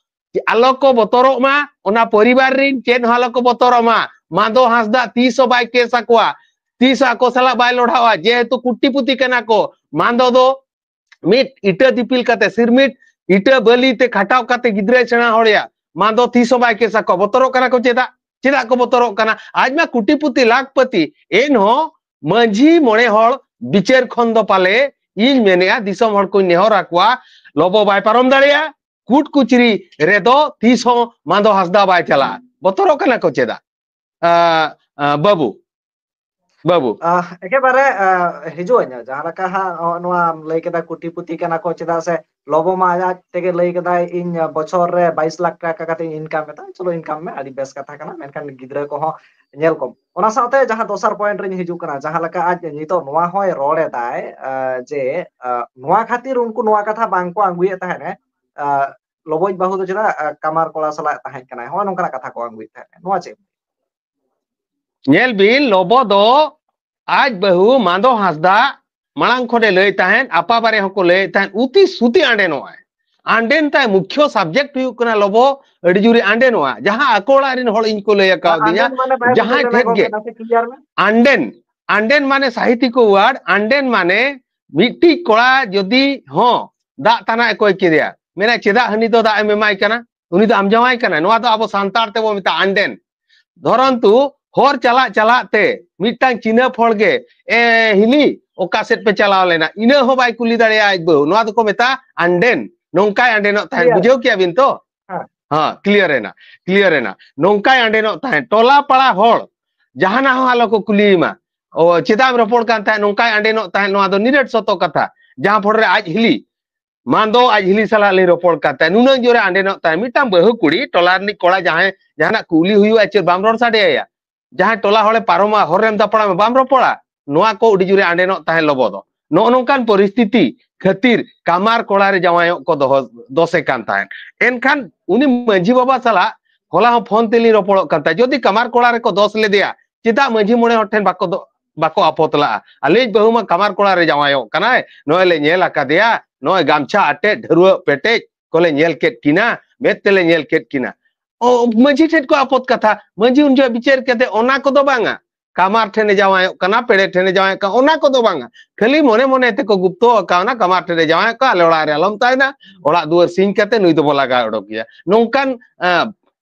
ᱟᱞᱚ ᱠᱚ ᱵᱚᱛᱚᱨᱚᱜ ᱢᱟ, ᱚᱱᱟ ᱯᱚᱨᱤᱵᱟᱨ ᱨᱤᱱ ᱪᱮᱫ ᱦᱚᱸ ᱟᱞᱚ ᱠᱚ ᱵᱚᱛᱚᱨᱚᱜ ᱢᱟ᱾ ᱢᱟᱱᱫᱚ ᱦᱟᱸᱥᱫᱟ ᱛᱤᱥ ᱦᱚᱸ ᱵᱟᱭ ᱠᱮᱥ ᱟᱠᱚᱣᱟ, ᱛᱤᱥ ᱦᱚᱸ ᱟᱠᱚ ᱥᱟᱞᱟᱜ ᱵᱟᱭ ᱞᱚᱲᱦᱟᱣᱟ, ᱡᱮᱦᱮᱛᱩ ᱠᱩᱴᱤᱯᱩᱛᱤ ᱠᱟᱱᱟ ᱠᱚ᱾ ᱢᱟᱱᱫᱚ ᱫᱚ ᱢᱤᱫ ᱤᱴᱟᱹ ᱫᱤᱯᱤᱞ ᱠᱟᱛᱮ, ᱥᱤᱨᱢᱤᱴ ᱤᱴᱟᱹ ᱵᱟᱹᱞᱤ ᱛᱮ ᱠᱷᱟᱴᱟᱣ ᱠᱟᱛᱮ ᱜᱤᱫᱽᱨᱟᱹᱭ ᱥᱮᱬᱟ ᱦᱚᱲᱮᱭᱟ᱾ ᱢᱟᱱᱫᱚ ᱛᱤᱥ ᱦᱚᱸ ᱵᱟᱭ ᱠᱮᱥ ᱟᱠᱚᱣᱟ᱾ ᱵᱚᱛᱚᱨᱚᱜ ᱠᱟᱱᱟ ᱠᱚ ᱪᱮᱫᱟᱜ? ᱪᱮᱫᱟᱜ ᱠᱚ ᱵᱚᱛᱚᱨᱚᱜ ᱠᱟᱱᱟ? ᱟᱡ ᱢᱟ ᱠᱩᱴᱤᱯᱩᱛᱤ ᱞᱟᱠᱷᱯᱟᱹᱛᱤ, ᱮᱱᱦᱚᱸ ᱢᱟᱹᱡᱷᱤ ᱢᱚᱬᱮ ᱦᱚᱲ ᱵᱤᱪᱟᱹᱨ ᱠᱷᱚᱱ ᱫᱚ ᱯᱟᱞᱮ ᱤᱧ ᱢᱮᱱᱮᱜᱼᱟ, ᱫᱤᱥᱚᱢ ᱦᱚᱲ ᱠᱚᱧ ᱱᱮᱦᱚᱨ ᱟᱠᱚᱣᱟ, ᱞᱚᱵᱚ ᱵᱟᱭ ᱯᱟᱨᱚᱢ ᱫᱟᱲᱮᱭᱟᱜᱼᱟ, ᱠᱩᱴ ᱠᱩᱪᱨᱤ ᱨᱮᱫᱚ ᱛᱤᱥ ᱦᱚᱸ ᱢᱟᱱᱫᱚ ᱦᱟᱸᱥᱫᱟ ᱵᱟᱭ ᱪᱟᱞᱟᱜᱼᱟ᱾ ᱵᱚᱛᱚᱨᱚᱜ ᱠᱟᱱᱟ ᱠᱚ ᱪᱮᱫᱟᱜ? ᱟᱸ, ᱟᱸ, ᱵᱟᱹᱵᱩ, ᱵᱟᱹᱵᱩ᱾ ᱟᱦ, ᱮᱠᱮᱵᱟᱨᱮ, ᱟᱸ, ᱦᱤᱡᱩᱜ ᱟᱹᱧ᱾ ᱡᱟᱦᱟᱸ ᱞᱮᱠᱟ ᱦᱟᱸᱜ ᱱᱚᱜᱼᱚ ᱱᱚᱣᱟᱢ ᱞᱟᱹᱭ ᱠᱮᱫᱟ, ᱠᱩᱴᱤᱯᱩᱛᱤ ᱠᱟᱱᱟ ᱠᱚ, ᱪᱮᱫᱟᱜ ᱥᱮ ᱞᱚᱵᱚ ᱢᱟ ᱟᱡ ᱛᱮᱜᱮ ᱞᱟᱹᱭ ᱠᱮᱫᱟᱭ, "ᱤᱧ ᱵᱚᱪᱷᱚᱨ ᱨᱮ ᱵᱟᱭᱤᱥ ᱞᱟᱠᱷ ᱴᱟᱠᱟ ᱠᱟᱛᱮ ᱤᱧ income ᱮᱫᱟ᱾" ᱪᱚᱞᱚ, income ᱢᱮ, ᱟᱹᱰᱤ ᱵᱮᱥ ᱠᱟᱛᱷᱟ ᱠᱟᱱᱟ, ᱢᱮᱱᱠᱷᱟᱱ ᱜᱤᱫᱽᱨᱟᱹ ᱠᱚᱦᱚᱸ ᱧᱮᱞ ᱠᱚᱢ᱾ ᱚᱱᱟ ᱥᱟᱶᱛᱮ ᱡᱟᱦᱟᱸ ᱫᱚᱥᱟᱨ point ᱨᱤᱧ ᱦᱤᱡᱩᱜ ᱠᱟᱱᱟ, ᱡᱟᱦᱟᱸ ᱞᱮᱠᱟ ᱟᱡ ᱱᱤᱛᱚᱜ ᱱᱚᱣᱟ ᱦᱚᱸᱭ ᱨᱚᱲ ᱮᱫᱟᱭ, ᱟᱸ, ᱡᱮ, ᱟᱸ, ᱱᱚᱣᱟ ᱠᱷᱟᱹᱛᱤᱨ ᱩᱱᱠᱩ ᱱᱚᱣᱟ ᱠᱟᱛᱷᱟ ᱵᱟᱝ ᱠᱚ ᱟᱹᱜᱩᱭᱮᱫ ᱛᱟᱦᱮᱸᱱᱟ, ᱟᱸ, ᱞᱚᱵᱚᱭᱤᱡ ᱵᱟᱹᱦᱩ ᱫᱚ ᱪᱮᱫᱟᱜ, ᱟᱸ, ᱠᱟᱢᱟᱨ ᱠᱚᱲᱟ ᱥᱟᱞᱟᱜ ᱛᱟᱦᱮᱸ ᱠᱟᱱᱟᱭ, ᱦᱚᱸᱜᱼᱚ ᱱᱚᱝᱠᱟᱱᱟᱜ ᱠᱟᱛᱷᱟ ᱠᱚ ᱟᱹᱜᱩᱭᱮᱫ ᱛᱟᱦᱮᱸᱱᱟ, ᱱᱚᱣᱟ ᱪᱮᱫ? ᱧᱮᱞ ᱵᱤᱱ, ᱞᱚᱵᱚ ᱫᱚ ᱟᱡ ᱵᱟᱹᱦᱩ ᱢᱟᱱᱫᱚ ᱦᱟᱸᱥᱫᱟ ᱢᱟᱲᱟᱝ ᱠᱷᱚᱱᱮ ᱞᱟᱹᱭ ᱛᱟᱦᱮᱸᱫ, ᱟᱯᱟ ᱵᱟᱨᱮ ᱦᱚᱸᱠᱚ ᱞᱟᱹᱭᱮᱫ ᱛᱟᱦᱮᱸᱫ, ᱩᱛᱤ ᱥᱩᱛᱤ ᱟᱸᱰᱮᱱᱚᱜᱼᱟᱭ᱾ ᱟᱸᱰᱮᱱ ᱛᱟᱭ ᱢᱩᱠᱷᱭᱚ subject ᱦᱩᱭᱩᱜ ᱠᱟᱱᱟ ᱞᱚᱵᱚ, ᱟᱹᱰᱤ ᱡᱳᱨᱮ ᱟᱸᱰᱮᱱᱚᱜᱼᱟ᱾ ᱡᱟᱦᱟᱸ ᱟᱠᱚ ᱚᱲᱟᱜ ᱨᱮᱱ ᱦᱚᱲ ᱤᱧ ᱠᱚ ᱞᱟᱹᱭ ᱟᱠᱟᱣᱫᱤᱧᱟ, ᱟᱸᱰᱮᱱ ᱢᱟᱱᱮ ᱵᱟᱭ ᱡᱟᱦᱟᱸᱭ ᱵᱩᱡᱷᱟᱹᱣ ᱞᱮᱱᱟ ᱴᱷᱮᱡ ᱜᱚᱢᱠᱮ, ᱜᱮ ᱱᱟᱥᱮ clear ᱢᱮ᱾ ᱟᱸᱰᱮᱱ, ᱟᱸᱰᱮᱱ ᱢᱟᱱᱮ ᱥᱟᱦᱤᱛᱤᱠ word, ᱟᱸᱰᱮᱱ ᱢᱟᱱᱮ ᱢᱤᱫᱴᱤᱡ ᱠᱚᱲᱟ ᱡᱩᱫᱤ ᱦᱚᱸ ᱫᱟᱜ ᱛᱟᱱᱟᱜ ᱮ ᱠᱚᱭ ᱠᱮᱫᱮᱭᱟ, ᱢᱮᱱᱟ, "ᱪᱮᱫᱟᱜ ᱦᱟᱹᱱᱤ ᱫᱚ ᱫᱟᱜ ᱮᱢ ᱮᱢᱟᱭ ᱠᱟᱱᱟ? ᱩᱱᱤ ᱫᱚ ᱟᱢ ᱡᱟᱶᱟᱭ ᱠᱟᱱᱟᱭ?" ᱱᱚᱣᱟ ᱫᱚ ᱟᱵᱚ ᱥᱟᱱᱛᱟᱲ ᱛᱮᱵᱚ ᱢᱮᱛᱟᱜᱼᱟ ᱟᱸᱰᱮᱱ᱾ ᱫᱷᱚᱨᱚᱱᱛᱩ ᱦᱚᱨ ᱪᱟᱞᱟᱜ ᱪᱟᱞᱟᱜ ᱛᱮ ᱢᱤᱫᱴᱟᱝ ᱪᱤᱱᱦᱟᱹᱯ ᱦᱚᱲ ᱜᱮ, "ᱮ ᱦᱤᱞᱤ, ᱚᱠᱟ ᱥᱮᱫ ᱯᱮ ᱪᱟᱞᱟᱣ ᱞᱮᱱᱟ?" ᱤᱱᱟᱹ ᱦᱚᱸ ᱵᱟᱭ ᱠᱩᱞᱤ ᱫᱟᱲᱮᱭᱟᱜᱼᱟ ᱟᱡ ᱵᱟᱹᱦᱩ᱾ ᱱᱚᱣᱟ ᱫᱚᱠᱚ ᱢᱮᱛᱟᱜᱼᱟ ᱟᱸᱰᱮᱱ᱾ ᱱᱚᱝᱠᱟᱭ ᱟᱸᱰᱮᱱᱚᱜ ᱛᱟᱦᱮᱸᱫ᱾ ᱤᱭᱟᱹ᱾ ᱵᱩᱡᱷᱟᱹᱣ ᱠᱮᱜᱼᱟ ᱵᱤᱱ ᱛᱚ? ᱦᱮᱸ᱾ ᱦᱮᱸ, clear ᱮᱱᱟ, clear ᱮᱱᱟ᱾ ᱱᱚᱝᱠᱟᱭ ᱟᱸᱰᱮᱱᱚᱜ ᱛᱟᱦᱮᱸᱫ᱾ ᱴᱚᱞᱟ ᱯᱟᱲᱟ ᱦᱚᱲ ᱡᱟᱦᱟᱱᱟᱜ ᱦᱚᱸ ᱟᱞᱚ ᱠᱚ ᱠᱩᱞᱤᱭᱮᱢᱟ᱾ "ᱚ, ᱪᱮᱫᱟᱜ ᱮᱢ ᱨᱚᱯᱚᱲ ᱠᱟᱱ ᱛᱟᱦᱮᱸᱫ?" ᱱᱚᱝᱠᱟᱭ ᱟᱸᱰᱮᱱᱚᱜ ᱛᱟᱦᱮᱸᱫ᱾ ᱱᱚᱣᱟ ᱫᱚ ᱱᱤᱨᱟᱹᱴ ᱥᱚᱛᱚ ᱠᱟᱛᱷᱟ᱾ ᱡᱟᱦᱟᱸ ᱯᱚᱨᱮ ᱟᱡ ᱦᱤᱞᱤ ᱢᱟᱱᱫᱚ ᱟᱡ ᱦᱤᱞᱤ ᱥᱟᱞᱟᱜ ᱞᱤᱧ ᱨᱚᱯᱚᱲ ᱠᱟᱱ ᱛᱟᱦᱮᱸᱫ, ᱱᱩᱱᱟᱹᱜ ᱡᱳᱨᱮ ᱟᱸᱰᱮᱱᱚᱜ ᱛᱟᱦᱮᱸᱫ᱾ ᱢᱤᱫᱴᱟᱝ ᱵᱟᱹᱦᱩ ᱠᱩᱲᱤ, ᱴᱚᱞᱟ ᱨᱤᱱᱤᱡ ᱠᱚᱲᱟ ᱡᱟᱦᱟᱸᱭ ᱡᱟᱦᱟᱱᱟᱜ ᱠᱩᱞᱤ ᱦᱩᱭᱩᱜᱼᱟ, ᱪᱮᱫ ᱵᱟᱢ ᱨᱚᱲ ᱥᱟᱰᱮ ᱟᱭᱟ? ᱡᱟᱦᱟᱸᱭ ᱴᱚᱞᱟ ᱦᱚᱲᱮ ᱯᱟᱨᱚᱢᱟ, ᱦᱚᱨ ᱨᱮᱢ ᱫᱟᱯᱟᱲᱟᱢᱟ, ᱵᱟᱢ ᱨᱚᱯᱚᱲᱟ? ᱱᱚᱣᱟ ᱠᱚ ᱟᱹᱰᱤ ᱡᱳᱨᱮ ᱟᱸᱰᱮᱱᱚᱜ ᱛᱟᱦᱮᱸᱫ ᱞᱚᱵᱚ ᱫᱚ᱾ ᱱᱚᱜᱼᱚ ᱱᱚᱝᱠᱟᱱ ᱯᱚᱨᱤᱥᱛᱷᱤᱛᱤ ᱠᱷᱟᱹᱛᱤᱨ ᱠᱟᱢᱟᱨ ᱠᱚᱲᱟ ᱨᱮ ᱡᱟᱶᱟᱭᱚᱜ ᱠᱚ ᱫᱚᱦᱚ, ᱫᱚᱥᱮ ᱠᱟᱱ ᱛᱟᱦᱮᱸᱫ᱾ ᱮᱱᱠᱷᱟᱱ ᱩᱱᱤ ᱢᱟᱹᱡᱷᱤ ᱵᱟᱵᱟ ᱥᱟᱞᱟᱜ ᱦᱚᱞᱟ ᱦᱚᱸ ᱯᱷᱳᱱ ᱛᱮᱞᱤᱧ ᱨᱚᱯᱚᱲᱚᱜ ᱠᱟᱱ ᱛᱟᱦᱮᱸᱫ᱾ ᱡᱩᱫᱤ ᱠᱟᱢᱟᱨ ᱠᱚᱲᱟ ᱨᱮᱠᱚ ᱫᱚᱥ ᱞᱮᱫᱮᱭᱟ, ᱪᱮᱫᱟᱜ ᱢᱟᱹᱡᱷᱤ ᱢᱚᱬᱮ ᱦᱚᱲ ᱴᱷᱮᱱ ᱵᱟᱠᱚ ᱫᱚ-, ᱵᱟᱠᱚ ᱟᱯᱚᱛ ᱞᱟᱜᱼᱟ? ᱟᱞᱮᱭᱤᱡ ᱵᱟᱹᱦᱩ ᱢᱟ ᱠᱟᱢᱟᱨ ᱠᱚᱲᱟ ᱨᱮ ᱡᱟᱶᱟᱭᱚᱜ ᱠᱟᱱᱟᱭ, ᱱᱚᱜᱼᱚᱭ ᱞᱮ ᱧᱮᱞ ᱟᱠᱟᱫᱮᱭᱟ, ᱱᱚᱜᱼᱚᱭ ᱜᱟᱢᱪᱷᱟ ᱟᱴᱮᱫ, ᱰᱷᱟᱹᱨᱣᱟᱹᱜ ᱯᱮᱴᱮᱡ ᱠᱚᱞᱮ ᱧᱮᱞ ᱠᱮᱫ ᱠᱤᱱᱟ, ᱢᱮᱫ ᱛᱮᱞᱮ ᱧᱮᱞ ᱠᱮᱫ ᱠᱤᱱᱟ᱾ ᱚ, ᱢᱟᱹᱡᱷᱤ ᱴᱷᱮᱱ ᱠᱚ ᱟᱯᱚᱛ ᱠᱟᱛᱷᱟ, ᱢᱟᱹᱡᱷᱤ ᱩᱱ ᱡᱚᱦᱚᱜ ᱵᱤᱪᱟᱹᱨ ᱠᱟᱛᱮ ᱚᱱᱟ ᱠᱚᱫᱚ ᱵᱟᱝᱟ, ᱠᱟᱢᱟᱨ ᱴᱷᱮᱱᱮ ᱡᱟᱶᱟᱭᱚᱜ ᱠᱟᱱᱟ, ᱯᱮᱲᱮ ᱴᱷᱮᱱᱮ ᱡᱟᱶᱟᱭᱚᱜ ᱠᱟᱱᱟ, ᱚᱱᱟ ᱠᱚᱫᱚ ᱵᱟᱝᱟ᱾ ᱠᱷᱟᱹᱞᱤ ᱢᱚᱱᱮ ᱢᱚᱱᱮ ᱛᱮᱠᱚ ᱜᱩᱯᱛᱚ ᱟᱠᱟᱣᱱᱟ, ᱠᱟᱢᱟᱨ ᱴᱷᱮᱱᱮ ᱡᱟᱶᱟᱭᱚᱜ ᱠᱟᱱᱟ, ᱟᱞᱮ ᱚᱲᱟᱜ ᱨᱮ ᱟᱞᱚᱢ ᱛᱟᱦᱮᱱᱟ, ᱚᱲᱟᱜ ᱫᱩᱣᱟᱹᱨ ᱥᱤᱧ ᱠᱟᱛᱮ ᱱᱩᱭ ᱫᱚᱵᱚ ᱞᱟᱜᱟ ᱚᱰᱚᱠᱮᱭᱟ᱾ ᱱᱚᱝᱠᱟᱱ, ᱟᱸ,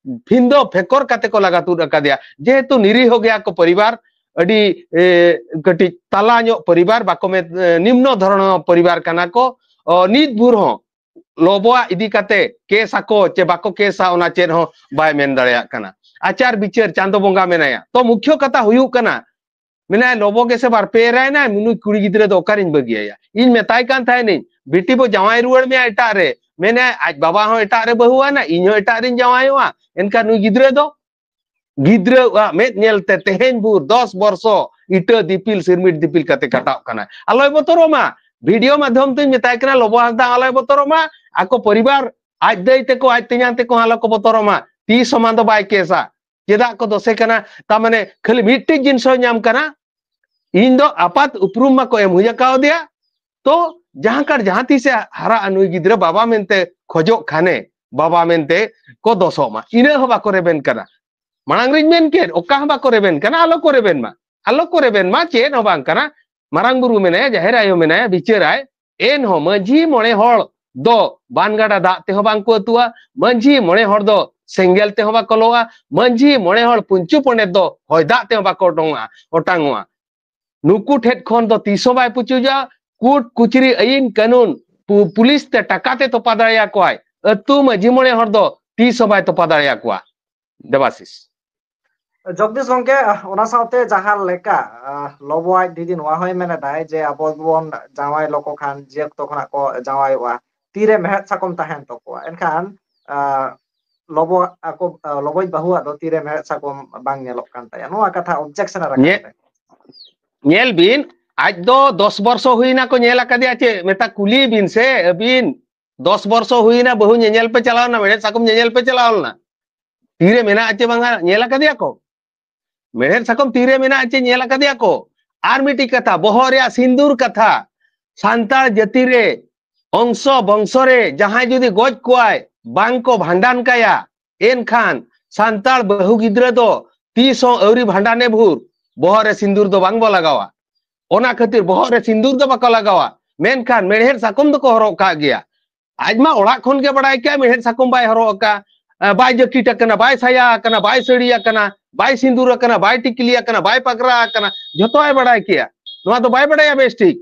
ᱯᱷᱤᱱᱫᱚ ᱯᱷᱮᱠᱚᱨ ᱠᱟᱛᱮ ᱠᱚ ᱞᱟᱜᱟ ᱛᱩᱫ ᱟᱠᱟᱫᱮᱭᱟ᱾ ᱡᱮᱦᱮᱛᱩ ᱱᱤᱨᱤᱦᱚ ᱜᱮᱭᱟ ᱠᱚ ᱯᱚᱨᱤᱵᱟᱨ, ᱟᱹᱰᱤ ᱠᱟᱹᱴᱤᱡ ᱛᱟᱞᱟ ᱧᱚᱜ ᱯᱚᱨᱤᱵᱟᱨ, ᱵᱟᱠᱚ ᱢᱮᱱ ᱱᱤᱢᱱᱚ ᱫᱷᱚᱨᱚᱱ ᱯᱚᱨᱤᱵᱟᱨ ᱠᱟᱱᱟ ᱠᱚ᱾ ᱱᱤᱛ ᱵᱷᱳᱨ ᱦᱚᱸ ᱞᱚᱵᱚᱣᱟᱜ ᱤᱫᱤ ᱠᱟᱛᱮ ᱠᱮᱥ ᱟᱠᱚ ᱪᱮ ᱵᱟᱠᱚ ᱠᱮᱥᱟ, ᱚᱱᱟ ᱪᱮᱫ ᱦᱚᱸ ᱵᱟᱭ ᱢᱮᱱ ᱫᱟᱲᱮᱭᱟᱜ ᱠᱟᱱᱟ᱾ ᱟᱪᱟᱨ ᱵᱤᱪᱟᱹᱨ ᱪᱟᱸᱫᱚ ᱵᱚᱸᱜᱟ ᱢᱮᱱᱟᱭᱟ᱾ ᱛᱚ ᱢᱩᱠᱷᱭᱚ ᱠᱟᱛᱷᱟ ᱦᱩᱭᱩᱜ ᱠᱟᱱᱟ, ᱢᱮᱱᱟᱭ ᱞᱚᱵᱚ ᱜᱮᱥᱮ ᱵᱟᱨ ᱯᱮ ᱮᱨᱟᱭᱱᱟᱭ, ᱱᱩᱭ ᱠᱩᱲᱤ ᱜᱤᱫᱽᱨᱟᱹ ᱫᱚ ᱚᱠᱟᱨᱤᱧ ᱵᱟᱹᱜᱤᱭᱟᱭᱟ? ᱤᱧ ᱢᱮᱛᱟᱭ ᱠᱟᱱ ᱛᱟᱦᱮᱱᱤᱧ, "ᱵᱤᱴᱤ ᱵᱚ ᱡᱟᱶᱟᱭ ᱨᱩᱣᱟᱹᱲ ᱢᱮᱭᱟ ᱮᱴᱟᱜ ᱨᱮ", ᱢᱮᱱᱟᱭ ᱟᱡ ᱵᱟᱵᱟ ᱦᱚᱸ ᱮᱴᱟᱜ ᱨᱮ ᱵᱟᱹᱦᱩ ᱟᱱᱟ, ᱤᱧ ᱦᱚᱸ ᱮᱴᱟᱜ ᱨᱤᱧ ᱡᱟᱶᱟᱭᱚᱜᱼᱟ᱾ ᱮᱱᱠᱷᱟᱱ ᱱᱩᱭ ᱜᱤᱫᱽᱨᱟᱹ ᱫᱚ ᱜᱤᱫᱽᱨᱟᱹᱣᱟᱜ ᱢᱮᱫ ᱧᱮᱞᱛᱮ ᱛᱮᱦᱮᱧ ᱵᱷᱳᱨ ᱫᱚᱥ ᱵᱚᱨᱥᱚ ᱤᱴᱟᱹ ᱫᱤᱯᱤᱞ ᱥᱤᱨᱢᱤᱴ ᱫᱤᱯᱤᱞ ᱠᱟᱛᱮ ᱠᱟᱴᱟᱣ ᱠᱟᱱᱟ᱾ ᱟᱞᱚᱭ ᱵᱚᱛᱚᱨᱚᱜ ᱢᱟ, ᱵᱷᱤᱰᱤᱭᱳ ᱢᱟᱫᱽᱫᱷᱚᱢ ᱛᱮᱧ ᱢᱮᱛᱟᱭ ᱠᱟᱱᱟ, ᱞᱚᱵᱚ ᱦᱟᱸᱥᱫᱟ ᱟᱞᱚᱭ ᱵᱚᱛᱚᱨᱚᱜ ᱢᱟ, ᱟᱠᱚ ᱯᱚᱨᱤᱵᱟᱨ ᱟᱡ ᱫᱟᱹᱭ ᱛᱮᱠᱚ ᱟᱡ ᱛᱮᱧᱟᱝ ᱛᱮᱠᱚ ᱟᱞᱚ ᱠᱚ ᱵᱚᱛᱚᱨᱚᱜ ᱢᱟ, ᱛᱤᱥ ᱦᱚᱸ ᱢᱟ ᱫᱚ ᱵᱟᱭ ᱠᱮᱥᱟ᱾ ᱪᱮᱫᱟᱜ ᱠᱚ ᱫᱚᱥᱮ ᱠᱟᱱᱟ? ᱛᱟᱨ ᱢᱟᱱᱮ ᱠᱷᱟᱹᱞᱤ ᱢᱤᱫᱴᱤᱡ ᱡᱤᱱᱤᱥ ᱦᱚᱸ ᱧᱟᱢ ᱠᱟᱱᱟ, ᱤᱧ ᱫᱚ ᱟᱯᱟᱛ ᱩᱯᱨᱩᱢ ᱢᱟᱠᱚ ᱮᱢ ᱦᱩᱭ ᱟᱠᱟᱣᱫᱮᱭᱟ, ᱛᱚ ᱡᱟᱦᱟᱸ ᱠᱟᱨ ᱡᱟᱦᱟᱸ ᱛᱤᱥᱮ ᱦᱟᱨᱟᱜᱼᱟ ᱱᱩᱭ ᱜᱤᱫᱽᱨᱟᱹ ᱵᱟᱵᱟ ᱢᱮᱱᱛᱮ ᱠᱷᱚᱡᱚᱜ ᱠᱷᱟᱱᱮ ᱵᱟᱵᱟ ᱢᱮᱱᱛᱮ ᱠᱚ ᱫᱚᱥᱚᱜ ᱢᱟ, ᱤᱱᱟᱹ ᱦᱚᱸ ᱵᱟᱠᱚ ᱨᱮᱵᱮᱱ ᱠᱟᱱᱟ᱾ ᱢᱟᱲᱟᱝ ᱨᱤᱧ ᱢᱮᱱ ᱠᱮᱫ, ᱚᱠᱟ ᱦᱚᱸ ᱵᱟᱠᱚ ᱨᱮᱵᱮᱱ ᱠᱟᱱᱟ, ᱟᱞᱚ ᱠᱚ ᱨᱮᱵᱮᱱ ᱢᱟ, ᱟᱞᱚ ᱠᱚ ᱨᱮᱵᱮᱱ ᱢᱟ, ᱪᱮᱫ ᱦᱚᱸ ᱵᱟᱝ ᱠᱟᱱᱟ᱾ ᱢᱟᱨᱟᱝ ᱵᱩᱨᱩ ᱢᱮᱱᱟᱭᱟ, ᱡᱟᱦᱮᱨ ᱟᱭᱳ ᱢᱮᱱᱟᱭᱟ, ᱵᱤᱪᱟᱹᱨᱟᱭ᱾ ᱮᱱᱦᱚᱸ ᱢᱟᱹᱡᱷᱤ ᱢᱚᱬᱮ ᱦᱚᱲ ᱫᱚ ᱵᱟᱱ ᱜᱟᱰᱟ ᱫᱟᱜ ᱛᱮᱦᱚᱸ ᱵᱟᱝ ᱠᱚ ᱟᱹᱛᱩᱜᱼᱟ, ᱢᱟᱹᱡᱷᱤ ᱢᱚᱬᱮ ᱦᱚᱲ ᱫᱚ ᱥᱮᱸᱜᱮᱞ ᱛᱮᱦᱚᱸ ᱵᱟᱠᱚ ᱞᱚᱜᱼᱟ, ᱢᱟᱹᱡᱷᱤ ᱢᱚᱬᱮ ᱦᱚᱲ ᱯᱩᱧᱪᱩ ᱯᱚᱸᱰᱮᱛ ᱫᱚ ᱦᱚᱭ ᱫᱟᱜ ᱛᱮᱦᱚᱸ ᱵᱟᱠᱚ ᱚᱰᱚᱝᱚᱜᱼᱟ, ᱚᱴᱟᱝᱚᱜᱼᱟ᱾ ᱱᱩᱠᱩ ᱴᱷᱮᱱ ᱠᱷᱚᱱ ᱫᱚ ᱛᱤᱥ ᱦᱚᱸ ᱵᱟᱭ ᱯᱩᱪᱩᱡᱟ᱾ ᱠᱳᱰ ᱠᱩᱪᱨᱤ, ᱟᱹᱭᱤᱱ ᱠᱟᱹᱱᱩᱱ, ᱯᱩ-, ᱯᱩᱞᱤᱥ ᱛᱮ ᱴᱟᱠᱟ ᱛᱮ ᱛᱚᱯᱟ ᱫᱟᱲᱮᱭᱟᱠᱚᱣᱟᱭ, ᱟᱹᱛᱩ ᱢᱟᱹᱡᱷᱤ ᱢᱚᱬᱮ ᱦᱚᱲ ᱫᱚ ᱛᱤᱥ ᱦᱚᱸ ᱵᱟᱭ ᱛᱚᱯᱟ ᱫᱟᱲᱮᱭᱟᱠᱚᱣᱟ᱾ ᱫᱮᱵᱟᱥᱤᱥ᱾ ᱡᱚᱜᱽᱫᱤᱥ ᱜᱚᱝᱠᱮ, ᱚᱱᱟ ᱥᱟᱶᱛᱮ ᱡᱟᱦᱟᱸ ᱞᱮᱠᱟ, ᱟᱦ, ᱞᱚᱵᱚ ᱟᱡ ᱫᱤᱫᱤ ᱱᱚᱣᱟ ᱦᱚᱸᱭ ᱢᱮᱱ ᱮᱫᱟᱭ ᱡᱮ ᱟᱵᱚ ᱵᱚᱱ ᱡᱟᱶᱟᱭ ᱞᱚᱠᱚ ᱠᱷᱟᱱ ᱡᱮ ᱚᱠᱛᱚ ᱠᱷᱚᱱᱟᱜ ᱠᱚ ᱡᱟᱶᱟᱭᱚᱜᱼᱟ, ᱛᱤᱨᱮ ᱢᱮᱲᱦᱮᱫ ᱥᱟᱠᱚᱢ ᱛᱟᱦᱮᱱ ᱛᱟᱠᱚᱣᱟ, ᱮᱱᱠᱷᱟᱱ, ᱟᱦ, ᱞᱚᱵᱚ ᱟᱠᱚ, ᱟᱦ, ᱞᱚᱵᱚᱭ ᱵᱟᱹᱦᱩᱣᱟᱜ ᱫᱚ ᱛᱤᱨᱮ ᱢᱮᱲᱦᱮᱫ ᱥᱟᱠᱚᱢ ᱵᱟᱝ ᱧᱮᱞᱚᱜ ᱠᱟᱱ ᱛᱟᱭᱟ, ᱱᱚᱣᱟ ᱠᱟᱛᱷᱟ ᱚᱵᱡᱮᱠᱥᱚᱱ ᱮ ᱨᱟᱠᱟᱵ ᱧᱮ-, ᱮᱫᱟᱭ᱾ ᱧᱮᱞ ᱵᱤᱱ, ᱟᱡ ᱫᱚ ᱫᱚᱥ ᱵᱚᱨᱥᱚ ᱦᱩᱭᱱᱟ ᱠᱚ ᱧᱮᱞ ᱟᱠᱟᱫᱮᱭᱟ ᱪᱮ? ᱢᱮᱛᱟ ᱠᱩᱞᱤ ᱵᱤᱱ ᱥᱮ ᱟᱹᱵᱤᱱ, ᱫᱚᱥ ᱵᱚᱨᱥᱚ ᱦᱩᱭᱱᱟ, ᱵᱟᱹᱦᱩ ᱧᱮᱧᱮᱞ ᱯᱮ ᱪᱟᱞᱟᱣ ᱞᱮᱱᱟ, ᱢᱮᱲᱦᱮᱫ ᱥᱟᱠᱚᱢ ᱧᱮᱧᱮᱞ ᱯᱮ ᱪᱟᱞᱟᱣ ᱞᱮᱱᱟ, ᱛᱤᱨᱮ ᱢᱮᱱᱟᱜᱼᱟ ᱪᱮ ᱵᱟᱝᱟ ᱧᱮᱞ ᱟᱠᱟᱫᱮᱭᱟ ᱠᱚ? ᱢᱮᱲᱦᱮᱫ ᱥᱟᱠᱚᱢ ᱛᱤᱨᱮ ᱢᱮᱱᱟᱜᱼᱟ ᱪᱮ ᱧᱮᱞ ᱟᱠᱟᱫᱮᱭᱟ ᱠᱚ? ᱟᱨ ᱢᱤᱫᱴᱤᱡ ᱠᱟᱛᱷᱟ, ᱵᱚᱦᱚᱜ ᱨᱮᱭᱟᱜ ᱥᱤᱸᱫᱩᱨ ᱠᱟᱛᱷᱟ, ᱥᱟᱱᱛᱟᱲ ᱡᱟᱹᱛᱤ ᱨᱮ ᱚᱝᱥᱚ ᱵᱚᱝᱥᱚ ᱨᱮ ᱡᱟᱦᱟᱸᱭ ᱡᱩᱫᱤ ᱜᱚᱡ ᱠᱚᱣᱟᱭ, ᱵᱟᱝ ᱠᱚ ᱵᱷᱟᱸᱰᱟᱱ ᱠᱟᱭᱟ, ᱮᱱᱠᱷᱟᱱ ᱥᱟᱱᱛᱟᱲ ᱵᱟᱹᱦᱩ ᱜᱤᱫᱽᱨᱟᱹ ᱫᱚ ᱛᱤᱥ ᱦᱚᱸ ᱟᱹᱣᱨᱤ ᱵᱷᱟᱸᱰᱟᱱᱮ ᱵᱷᱳᱨ ᱵᱚᱦᱚᱜ ᱨᱮ ᱥᱤᱸᱫᱩᱨ ᱫᱚ ᱵᱟᱝ ᱵᱚ ᱞᱟᱜᱟᱣᱟ᱾ ᱚᱱᱟ ᱠᱷᱟᱹᱛᱤᱨ ᱵᱚᱦᱚᱜ ᱨᱮ ᱥᱤᱸᱫᱩᱨ ᱫᱚ ᱵᱟᱠᱚ ᱞᱟᱜᱟᱣᱟ, ᱢᱮᱱᱠᱷᱟᱱ ᱢᱮᱲᱦᱮᱫ ᱥᱟᱠᱚᱢ ᱫᱚᱠᱚ ᱦᱚᱨᱚᱜ ᱠᱟᱜ ᱜᱮᱭᱟ᱾ ᱟᱡ ᱢᱟ ᱚᱲᱟᱜ ᱠᱷᱚᱱ ᱜᱮ ᱵᱟᱲᱟᱭ ᱠᱟᱜ ᱢᱮᱲᱦᱮᱫ ᱥᱟᱠᱚᱢ ᱵᱟᱭ ᱦᱚᱨᱚᱜ ᱟᱠᱟᱫ, ᱵᱟᱭ ᱡᱟᱹᱠᱤᱴ ᱟᱠᱟᱱᱟ, ᱵᱟᱭ ᱥᱟᱭᱟ ᱟᱠᱟᱱᱟ, ᱵᱟᱭ ᱥᱟᱹᱲᱤ ᱟᱠᱟᱱᱟ, ᱵᱟᱭ ᱥᱤᱸᱫᱩᱨ ᱟᱠᱟᱱᱟ, ᱵᱟᱭ ᱴᱤᱠᱞᱤ ᱟᱠᱟᱱᱟ, ᱵᱟᱭ ᱯᱟᱜᱽᱨᱟ ᱟᱠᱟᱱᱟ, ᱡᱷᱚᱛᱚᱣᱟᱜ ᱮ ᱵᱟᱲᱟᱭ ᱠᱮᱭᱟ᱾ ᱱᱚᱣᱟ ᱫᱚ ᱵᱟᱭ ᱵᱟᱲᱟᱭᱟ ᱵᱮᱥ ᱴᱷᱤᱠ᱾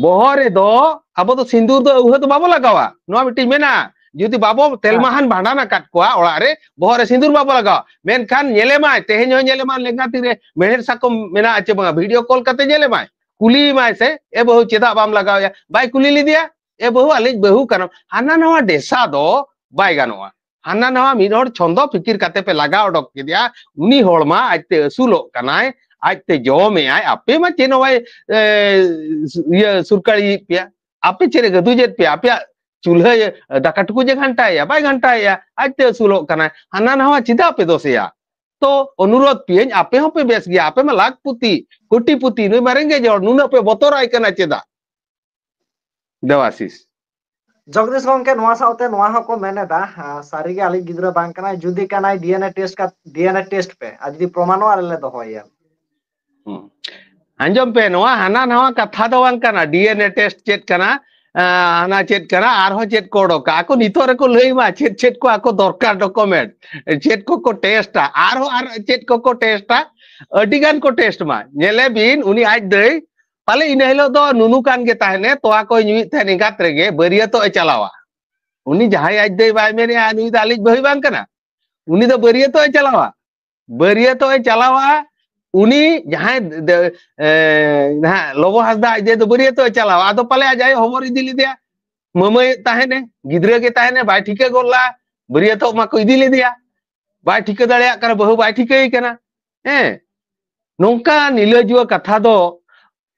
ᱵᱚᱦᱚᱜ ᱨᱮᱫᱚ ᱟᱵᱚ ᱫᱚ ᱥᱤᱸᱫᱩᱨ ᱫᱚ ᱟᱹᱣᱦᱟᱹ ᱫᱚ ᱵᱟᱵᱚ ᱞᱟᱜᱟᱣᱟ, ᱱᱚᱣᱟ ᱢᱤᱫᱴᱤᱡ ᱢᱮᱱᱟᱜᱼᱟ᱾ ᱡᱩᱫᱤ ᱵᱟᱵᱚ ᱛᱮᱞᱢᱟᱦᱟᱱ ᱵᱷᱟᱸᱰᱟᱱ ᱟᱠᱟᱫ ᱠᱚᱣᱟ ᱚᱲᱟᱜ ᱨᱮ, ᱵᱚᱦᱚᱜ ᱨᱮ ᱥᱤᱸᱫᱩᱨ ᱵᱟᱵᱚ ᱞᱟᱜᱟᱣᱟ, ᱢᱮᱱᱠᱷᱟᱱ ᱧᱮᱞᱮᱢᱟᱭ, ᱛᱮᱦᱮᱧ ᱦᱚᱸ ᱧᱮᱞᱮᱢᱟᱭ ᱞᱮᱸᱜᱟ ᱛᱤᱨᱮ ᱢᱮᱬᱦᱮᱫ ᱥᱟᱠᱚᱢ ᱢᱮᱱᱟᱜᱼᱟ ᱪᱮ ᱵᱟᱝᱟ, video call ᱠᱟᱛᱮ ᱧᱮᱞᱮᱢᱟᱭ, ᱠᱩᱞᱤᱭᱮᱢᱟᱭ ᱥᱮ, "ᱮ ᱵᱟᱹᱦᱩ, ᱪᱮᱫᱟᱜ ᱵᱟᱢ ᱞᱟᱜᱟᱣᱮᱭᱟ?" ᱵᱟᱭ ᱠᱩᱞᱤ ᱞᱮᱫᱮᱭᱟ, "ᱮ ᱵᱟᱹᱦᱩ, ᱟᱞᱮᱭᱤᱡ ᱵᱟᱹᱦᱩ ᱠᱟᱱᱟᱢ?" ᱦᱟᱱᱟ ᱱᱟᱣᱟ ᱰᱮᱥᱟ ᱫᱚ ᱵᱟᱭ ᱜᱟᱱᱚᱜᱼᱟ᱾ ᱦᱟᱱᱟ ᱱᱟᱣᱟ ᱢᱤᱫ ᱦᱚᱲ ᱪᱷᱚᱸᱫᱚ ᱯᱷᱤᱠᱤᱨ ᱠᱟᱛᱮ ᱯᱮ ᱞᱟᱜᱟᱣ ᱚᱰᱚᱠ ᱠᱮᱫᱮᱭᱟ, ᱩᱱᱤ ᱦᱚᱲ ᱢᱟ ᱟᱡᱛᱮ ᱟᱹᱥᱩᱞᱚᱜ ᱠᱟᱱᱟᱭ, ᱟᱡᱛᱮ ᱡᱚᱢᱮᱜᱼᱟᱭ, ᱟᱯᱮ ᱢᱟ ᱪᱮᱫ ᱦᱚᱸ ᱵᱟᱭ, ᱮ, ᱤᱭᱟᱹ, ᱥᱩᱨᱠᱟᱲᱤᱭᱮᱫ ᱯᱮᱭᱟ, ᱟᱯᱮ ᱪᱮᱫ ᱮ ᱜᱟᱹᱫᱩᱡᱮᱫ ᱯᱮᱭᱟ? ᱟᱯᱮᱭᱟᱜ ᱪᱩᱞᱦᱟᱹ, ᱮ, ᱫᱟᱠᱟ ᱴᱩᱠᱩᱡ ᱮ ᱜᱷᱟᱱᱴᱟᱭᱮᱭᱟ? ᱵᱟᱭ ᱜᱷᱟᱱᱴᱟᱭᱮᱭᱟ, ᱟᱡᱛᱮ ᱟᱹᱥᱩᱞᱚᱜ ᱠᱟᱱᱟᱭ, ᱦᱟᱱᱟ ᱱᱟᱣᱟ ᱪᱮᱫᱟᱜ ᱯᱮ ᱫᱳᱥᱮᱭᱟ? ᱛᱚ ᱚᱱᱩᱨᱳᱫᱷ ᱯᱮᱭᱟᱹᱧ, ᱟᱯᱮ ᱦᱚᱸᱯᱮ ᱵᱮᱥ ᱜᱮᱭᱟ, ᱟᱯᱮ ᱢᱟ ᱞᱟᱠᱷ ᱯᱩᱛᱤ, ᱠᱳᱴᱤ ᱯᱩᱛᱤ, ᱱᱩᱭ ᱢᱟ ᱨᱮᱸᱜᱮᱡ ᱦᱚᱲ, ᱱᱩᱱᱟᱹᱜ ᱯᱮ ᱵᱚᱛᱚᱨᱟᱭ ᱠᱟᱱᱟ ᱪᱮᱫᱟᱜ? ᱫᱮᱣᱟᱥᱤᱥ᱾ ᱡᱚᱜᱽᱫᱤᱥ ᱜᱚᱝᱠᱮ, ᱱᱚᱣᱟ ᱥᱟᱶᱛᱮ ᱱᱚᱣᱟ ᱦᱚᱸᱠᱚ ᱢᱮᱱ ᱮᱫᱟ, ᱟ, ᱥᱟᱹᱨᱤᱜᱮ ᱟᱞᱮᱭᱤᱡ ᱜᱤᱫᱽᱨᱟᱹ ᱵᱟᱝ ᱠᱟᱱᱟᱭ, ᱡᱩᱫᱤ ᱠᱟᱱᱟᱭ DNA test ᱠᱟ-, DNA test ᱯᱮ, ᱟᱨ ᱡᱩᱫᱤ ᱯᱨᱚᱢᱟᱱᱚᱜᱼᱟ, ᱟᱞᱮ ᱞᱮ ᱫᱚᱦᱚᱭᱮᱭᱟ᱾ ᱦᱩᱸ᱾ ᱟᱸᱡᱚᱢ ᱯᱮ, ᱱᱚᱣᱟ ᱦᱟᱱᱟ ᱱᱟᱣᱟ ᱠᱟᱛᱷᱟ ᱫᱚ ᱵᱟᱝ ᱠᱟᱱᱟ, DNA test ᱪᱮᱫ ᱠᱟᱱᱟ, ᱟ, ᱦᱟᱱᱟ ᱪᱮᱫ ᱠᱟᱱᱟ, ᱟᱨᱦᱚᱸ ᱪᱮᱫ ᱠᱚ ᱚᱰᱚᱠᱟ, ᱟᱠᱚ ᱱᱤᱛᱚᱜ ᱨᱮᱠᱚ ᱞᱟᱹᱭ ᱢᱟ ᱪᱮᱫ ᱪᱮᱫ ᱠᱚ ᱟᱠᱚ ᱫᱚᱨᱠᱟᱨ document, ᱪᱮᱫ ᱠᱚᱠᱚ test ᱟ, ᱟᱨᱦᱚᱸ ᱟᱨ ᱪᱮᱫ ᱠᱚᱠᱚ test ᱟ, ᱟᱹᱰᱤ ᱜᱟᱱ ᱠᱚ test ᱢᱟ᱾ ᱧᱮᱞᱮ ᱵᱤᱱ, ᱩᱱᱤ ᱟᱡ ᱫᱟᱹᱭ ᱯᱟᱞᱮ ᱤᱱᱟᱹ ᱦᱤᱞᱳᱜ ᱫᱚ ᱱᱩᱱᱩ ᱠᱟᱱ ᱜᱮ ᱛᱟᱦᱮᱱᱮ, ᱛᱚᱣᱟ ᱠᱚᱭ ᱧᱩᱭᱮᱫ ᱛᱟᱦᱮᱱ ᱮᱸᱜᱟᱛ ᱨᱮᱜᱮ, ᱵᱟᱹᱨᱭᱟᱹᱛᱚᱜ ᱮ ᱪᱟᱞᱟᱣᱟ᱾ ᱩᱱᱤ ᱡᱟᱦᱟᱸᱭ ᱟᱡ ᱫᱟᱹᱭ ᱵᱟᱭ ᱢᱮᱱᱮᱜᱼᱟ, ᱱᱩᱭ ᱫᱚ ᱟᱞᱮᱭᱤᱡ ᱵᱟᱹᱦᱩ ᱵᱟᱝ ᱠᱟᱱᱟ, ᱩᱱᱤ ᱫᱚ ᱵᱟᱹᱨᱭᱟᱹᱛᱚᱜ ᱮ ᱪᱟᱞᱟᱣᱟ᱾ ᱵᱟᱹᱨᱭᱟᱹᱛᱚᱜ ᱮ ᱪᱟᱞᱟᱣᱟ, ᱩᱱᱤ ᱡᱟᱦᱟᱸᱭ ᱫᱮ-, ᱮ, ᱱᱟᱦᱟᱜ ᱞᱚᱵᱚ ᱦᱟᱸᱥᱫᱟ ᱟᱡ ᱫᱟᱹᱭ ᱫᱚ ᱵᱟᱹᱨᱭᱟᱹᱛᱚᱜ ᱮ ᱪᱟᱞᱟᱣᱟ᱾ ᱟᱫᱚ ᱯᱟᱞᱮ ᱟᱡ ᱟᱭᱳ ᱦᱚᱵᱚᱨ ᱤᱫᱤ ᱞᱮᱫᱮᱭᱟ, ᱢᱟᱹᱢᱟᱹᱭᱮᱫ ᱛᱟᱦᱮᱱᱮ, ᱜᱤᱫᱽᱨᱟᱹ ᱜᱮ ᱛᱟᱦᱮᱱᱮ, ᱵᱟᱭ ᱴᱷᱤᱠᱟᱹ ᱜᱚᱫ ᱞᱟ, ᱵᱟᱹᱨᱭᱟᱹᱛᱚᱜ ᱢᱟᱠᱚ ᱤᱫᱤ ᱞᱮᱫᱮᱭᱟ, ᱵᱟᱭ ᱴᱷᱤᱠᱟᱹ ᱫᱟᱲᱮᱭᱟᱜ ᱠᱟᱱᱟ, ᱵᱟᱹᱦᱩ ᱵᱟᱭ ᱴᱷᱤᱠᱟᱹᱭᱮ ᱠᱟᱱᱟ᱾ ᱦᱮᱸ, ᱱᱚᱝᱠᱟ ᱱᱤᱞᱟᱹᱡᱩᱣᱟᱹ ᱠᱟᱛᱷᱟ ᱫᱚ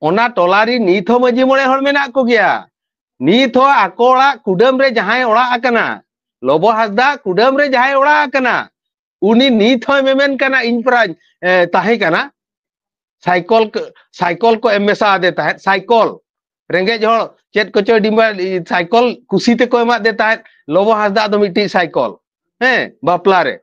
ᱚᱱᱟ ᱴᱚᱞᱟ ᱨᱮ ᱱᱤᱛ ᱦᱚᱸ ᱢᱟᱹᱡᱷᱤ ᱢᱚᱬᱮ ᱦᱚᱲ ᱢᱮᱱᱟᱜ ᱠᱚᱜᱮᱭᱟ᱾ ᱱᱤᱛ ᱦᱚᱸ ᱟᱠᱚ ᱚᱲᱟᱜ ᱠᱩᱰᱟᱹᱢ ᱨᱮ ᱡᱟᱦᱟᱸᱭ ᱚᱲᱟᱜ ᱟᱠᱟᱱᱟ, ᱞᱚᱵᱚ ᱦᱟᱸᱥᱫᱟ ᱠᱩᱰᱟᱹᱢ ᱨᱮ ᱡᱟᱦᱟᱸᱭ ᱚᱲᱟᱜ ᱟᱠᱟᱱᱟ, ᱩᱱᱤ ᱱᱤᱛ ᱦᱚᱸᱭ ᱢᱮᱢᱮᱱ ᱠᱟᱱᱟ, "ᱤᱧ ᱯᱮᱨᱟᱧ, ᱮ, ᱛᱟᱦᱮᱸ ᱠᱟᱱᱟ, ᱥᱟᱭᱠᱚᱞ ᱠᱚ, ᱥᱟᱭᱠᱚᱞ ᱠᱚ ᱮᱢ ᱢᱮᱥᱟ ᱟᱫᱮ ᱛᱟᱦᱮᱸᱫ, ᱥᱟᱭᱠᱚᱞ, ᱨᱮᱸᱜᱮᱡ ᱦᱚᱲ ᱪᱮᱫ ᱠᱚᱪᱚ ᱰᱤᱢᱵᱟ, ᱥᱟᱭᱠᱚᱞ ᱠᱩᱥᱤ ᱛᱮᱠᱚ ᱮᱢᱟᱫᱮ ᱛᱟᱦᱮᱸᱫ, ᱞᱚᱵᱚ ᱦᱟᱸᱥᱫᱟ ᱫᱚ ᱢᱤᱫᱴᱤᱡ ᱥᱟᱭᱠᱚᱞ, ᱦᱮᱸ, ᱵᱟᱯᱞᱟ ᱨᱮ,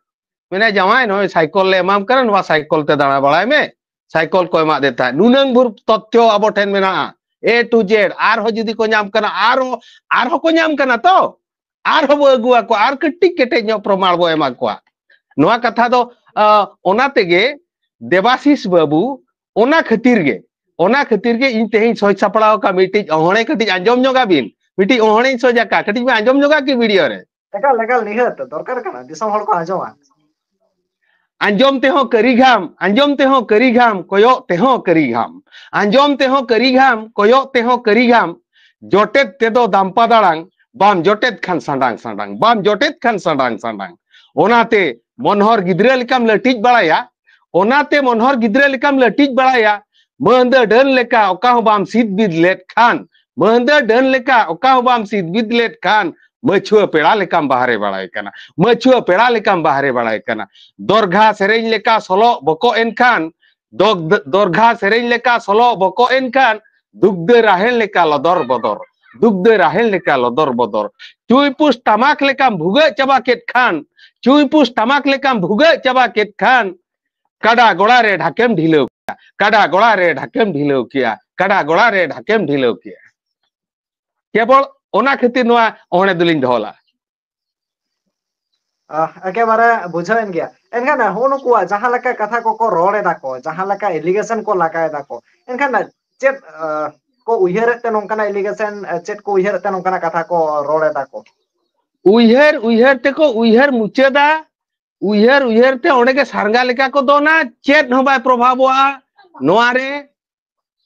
ᱢᱮᱱᱟ, 'ᱡᱟᱶᱟᱭ, ᱱᱚᱜᱼᱚᱭ ᱥᱟᱭᱠᱚᱞ ᱞᱮ ᱮᱢᱟᱢ ᱠᱟᱱᱟ, ᱱᱚᱣᱟ ᱥᱟᱭᱠᱚᱞ ᱛᱮ ᱫᱟᱬᱟ ᱵᱟᱲᱟᱭ ᱢᱮ,' ᱥᱟᱭᱠᱚᱞ ᱠᱚ ᱮᱢᱟᱫᱮ ᱛᱟᱦᱮᱸᱫ᱾ ᱱᱩᱱᱟᱹᱝ ᱵᱷᱳᱨ ᱛᱚᱛᱷᱭᱚ ᱟᱵᱚ ᱴᱷᱮᱱ ᱢᱮᱱᱟᱜᱼᱟ, A to Z᱾ ᱟᱨᱦᱚᱸ ᱡᱩᱫᱤ ᱠᱚ ᱧᱟᱢ ᱠᱟᱱᱟ, ᱟᱨᱦᱚᱸ, ᱟᱨᱦᱚᱸ ᱠᱚ ᱧᱟᱢ ᱠᱟᱱᱟ ᱛᱚ, ᱟᱨᱦᱚᱸ ᱵᱚ ᱟᱹᱜᱩ ᱟᱠᱚᱣᱟ, ᱟᱨ ᱠᱟᱹᱴᱤᱡ ᱠᱮᱴᱮᱡ ᱧᱚᱜ ᱯᱨᱚᱢᱟᱬ ᱵᱚ ᱮᱢᱟ ᱠᱚᱣᱟ᱾ ᱱᱚᱣᱟ ᱠᱟᱛᱷᱟ ᱫᱚ ᱟᱸ, ᱚᱱᱟ ᱛᱮᱜᱮ ᱫᱮᱵᱟᱥᱤᱥ ᱵᱟᱹᱵᱩ, ᱚᱱᱟ ᱠᱷᱟᱹᱛᱤᱨ ᱜᱮ, ᱚᱱᱟ ᱠᱷᱟᱹᱛᱤᱨ ᱜᱮ ᱤᱧ ᱛᱮᱦᱮᱧ ᱥᱚᱡᱽ ᱥᱟᱯᱲᱟᱣ ᱟᱠᱟᱫ ᱢᱤᱫᱴᱤᱡ ᱚᱦᱚᱬᱮ, ᱠᱟᱹᱴᱤᱡ ᱟᱸᱡᱚᱢ ᱧᱚᱜᱟ ᱵᱤᱱ, ᱢᱤᱫᱴᱤᱡ ᱚᱦᱚᱬᱮᱧ ᱥᱚᱡᱽ ᱟᱠᱟᱫ, ᱠᱟᱹᱴᱤᱡ ᱵᱤᱱ ᱟᱸᱡᱚᱢ ᱧᱚᱜᱟ ᱠᱤ ᱵᱷᱤᱰᱤᱭᱳ ᱨᱮ? ᱮᱠᱟᱞ, ᱮᱠᱟᱞ, ᱱᱤᱦᱟᱹᱛ ᱫᱚᱨᱠᱟᱨ ᱠᱟᱱᱟ, ᱫᱤᱥᱚᱢ ᱦᱚᱲ ᱠᱚ ᱟᱸᱡᱚᱢᱟ᱾ ᱟᱸᱡᱚᱢ ᱛᱮᱦᱚᱸ ᱠᱟᱹᱨᱤ ᱜᱷᱟᱢ, ᱟᱸᱡᱚᱢ ᱛᱮᱦᱚᱸ ᱠᱟᱹᱨᱤ ᱜᱷᱟᱢ, ᱠᱚᱭᱚᱜ ᱛᱮᱦᱚᱸ ᱠᱟᱹᱨᱤ ᱜᱷᱟᱢ, ᱟᱸᱡᱚᱢ ᱛᱮᱦᱚᱸ ᱠᱟᱹᱨᱤ ᱜᱷᱟᱢ, ᱠᱚᱭᱚᱜ ᱛᱮᱦᱚᱸ ᱠᱟᱹᱨᱤ ᱜᱷᱟᱢ, ᱡᱚᱴᱮᱫ ᱛᱮᱫᱚ ᱫᱟᱢᱯᱟ ᱫᱟᱲᱟᱝ, ᱵᱟᱢ ᱡᱚᱴᱮᱫ ᱠᱷᱟᱱ ᱥᱟᱸᱰᱟᱝ ᱥᱟᱸᱰᱟᱝ, ᱵᱟᱢ ᱡᱚᱴᱮᱫ ᱠᱷᱟᱱ ᱥᱟᱸᱰᱟᱝ ᱥᱟᱸᱰᱟᱝ᱾ ᱚᱱᱟᱛᱮ ᱢᱚᱱᱦᱚᱨ ᱜᱤᱫᱽᱨᱟᱹ ᱞᱮᱠᱟᱢ ᱞᱟᱹᱴᱤᱡ ᱵᱟᱲᱟᱭᱟ, ᱚᱱᱟᱛᱮ ᱢᱚᱱᱦᱚᱨ ᱜᱤᱫᱽᱨᱟᱹ ᱞᱮᱠᱟᱢ ᱞᱟᱹᱴᱤᱡ ᱵᱟᱲᱟᱭᱟ, ᱢᱟᱹᱦᱫᱟᱹ ᱰᱟᱹᱱ ᱞᱮᱠᱟ ᱚᱠᱟ ᱦᱚᱸ ᱵᱟᱢ ᱥᱤᱫ ᱵᱤᱫ ᱞᱮᱫ ᱠᱷᱟᱱ, ᱢᱟᱹᱦᱫᱟᱹ ᱰᱟᱹᱱ ᱞᱮᱠᱟ ᱚᱠᱟ ᱦᱚᱸ ᱵᱟᱢ ᱥᱤᱫ ᱵᱤᱫ ᱞᱮᱫ ᱠᱷᱟᱱ, ᱢᱟᱹᱪᱷᱩᱣᱟᱹ ᱯᱮᱲᱟ ᱞᱮᱠᱟᱢ ᱵᱟᱦᱨᱮ ᱵᱟᱲᱟᱭ ᱠᱟᱱᱟ, ᱢᱟᱹᱪᱷᱩᱣᱟᱹ ᱯᱮᱲᱟ ᱞᱮᱠᱟᱢ ᱵᱟᱦᱨᱮ ᱵᱟᱲᱟᱭ ᱠᱟᱱᱟ᱾ ᱫᱚᱨᱜᱷᱟ ᱥᱮᱨᱮᱧ ᱞᱮᱠᱟ ᱥᱚᱞᱚᱜ ᱵᱚᱠᱚᱜ ᱮᱱᱠᱷᱟᱱ, ᱫᱚᱜ-, ᱫᱚᱨᱜᱷᱟ ᱥᱮᱨᱮᱧ ᱞᱮᱠᱟ ᱥᱚᱞᱚᱜ ᱵᱚᱠᱚᱜ ᱮᱱᱠᱷᱟᱱ, ᱫᱩᱜᱽᱫᱟᱹ ᱨᱟᱦᱮᱲ ᱞᱮᱠᱟ ᱞᱚᱫᱚᱨ ᱵᱚᱫᱚᱨ, ᱫᱩᱜᱽᱫᱟᱹ ᱨᱟᱦᱮᱲ ᱞᱮᱠᱟ ᱞᱚᱫᱚᱨ ᱵᱚᱫᱚᱨ᱾ ᱪᱩᱭ ᱯᱩᱥ ᱴᱟᱢᱟᱠ ᱞᱮᱠᱟᱢ ᱵᱷᱩᱜᱟᱹᱜ ᱪᱟᱵᱟ ᱠᱮᱫ ᱠᱷᱟᱱ, ᱪᱩᱭ ᱯᱩᱥ ᱴᱟᱢᱟᱠ ᱞᱮᱠᱟᱢ ᱵᱷᱩᱜᱟᱹᱜ ᱪᱟᱵᱟ ᱠᱮᱫ ᱠᱷᱟᱱ, ᱠᱟᱰᱟ ᱜᱚᱲᱟ ᱨᱮ ᱰᱷᱟᱠᱮᱢ ᱰᱷᱤᱞᱟᱹᱣ ᱠᱮᱭᱟ, ᱠᱟᱰᱟ ᱜᱚᱲᱟ ᱨᱮ ᱰᱷᱟᱠᱮᱢ ᱰᱷᱤᱞᱟᱹᱣ ᱠᱮᱭᱟ, ᱠᱟᱰᱟ ᱜᱚᱲᱟ ᱨᱮ ᱰᱷᱟᱠᱮᱢ ᱰᱷᱤᱞᱟᱹᱣ ᱠᱮᱭᱟ᱾ ᱠᱮᱵᱚᱞ ᱚᱱᱟ ᱠᱷᱟᱹᱛᱤᱨ ᱱᱚᱣᱟ ᱚᱦᱚᱬᱮ ᱫᱚᱞᱤᱧ ᱫᱚᱦᱚ ᱞᱟᱜᱼᱟ᱾ ᱟᱦ, ᱮᱠᱮᱵᱟᱨᱮ ᱵᱩᱡᱷᱟᱹᱣᱮᱱ ᱜᱮᱭᱟ᱾ ᱮᱱᱠᱷᱟᱱ ᱦᱚᱸᱜᱼᱚ ᱱᱩᱠᱩᱣᱟᱜ ᱡᱟᱦᱟᱸ ᱞᱮᱠᱟ ᱠᱟᱛᱷᱟ ᱠᱚᱠᱚ ᱨᱚᱲ ᱮᱫᱟ ᱠᱚ, ᱡᱟᱦᱟᱸ ᱞᱮᱠᱟ allegation ᱠᱚ ᱞᱟᱜᱟᱣ ᱮᱫᱟ ᱠᱚ, ᱮᱱᱠᱷᱟᱱ ᱪᱮᱫ, ᱟᱦ, ᱠᱚ ᱩᱭᱦᱟᱹᱨᱮᱫ ᱛᱮ ᱱᱚᱝᱠᱟᱱᱟᱜ allegation, ᱪᱮᱫ ᱠᱚ ᱩᱭᱦᱟᱹᱨᱮᱫ ᱛᱮ ᱱᱚᱝᱠᱟᱱᱟᱜ ᱠᱟᱛᱷᱟ ᱠᱚ ᱨᱚᱲ ᱮᱫᱟ ᱠᱚ? ᱩᱭᱦᱟᱹᱨ, ᱩᱭᱦᱟᱹᱨ ᱛᱮᱠᱚ ᱩᱭᱦᱟᱹᱨ ᱢᱩᱪᱟᱹᱫᱟ, ᱩᱭᱦᱟᱹᱨ, ᱩᱭᱦᱟᱹᱨ ᱛᱮ ᱚᱸᱰᱮ ᱜᱮ ᱥᱟᱨᱜᱟ ᱞᱮᱠᱟ ᱠᱚ ᱫᱚᱱᱟ, ᱪᱮᱫ ᱦᱚᱸ ᱵᱟᱭ ᱯᱨᱚᱵᱷᱟᱵᱚᱜᱼᱟ᱾ ᱱᱚᱣᱟ ᱨᱮ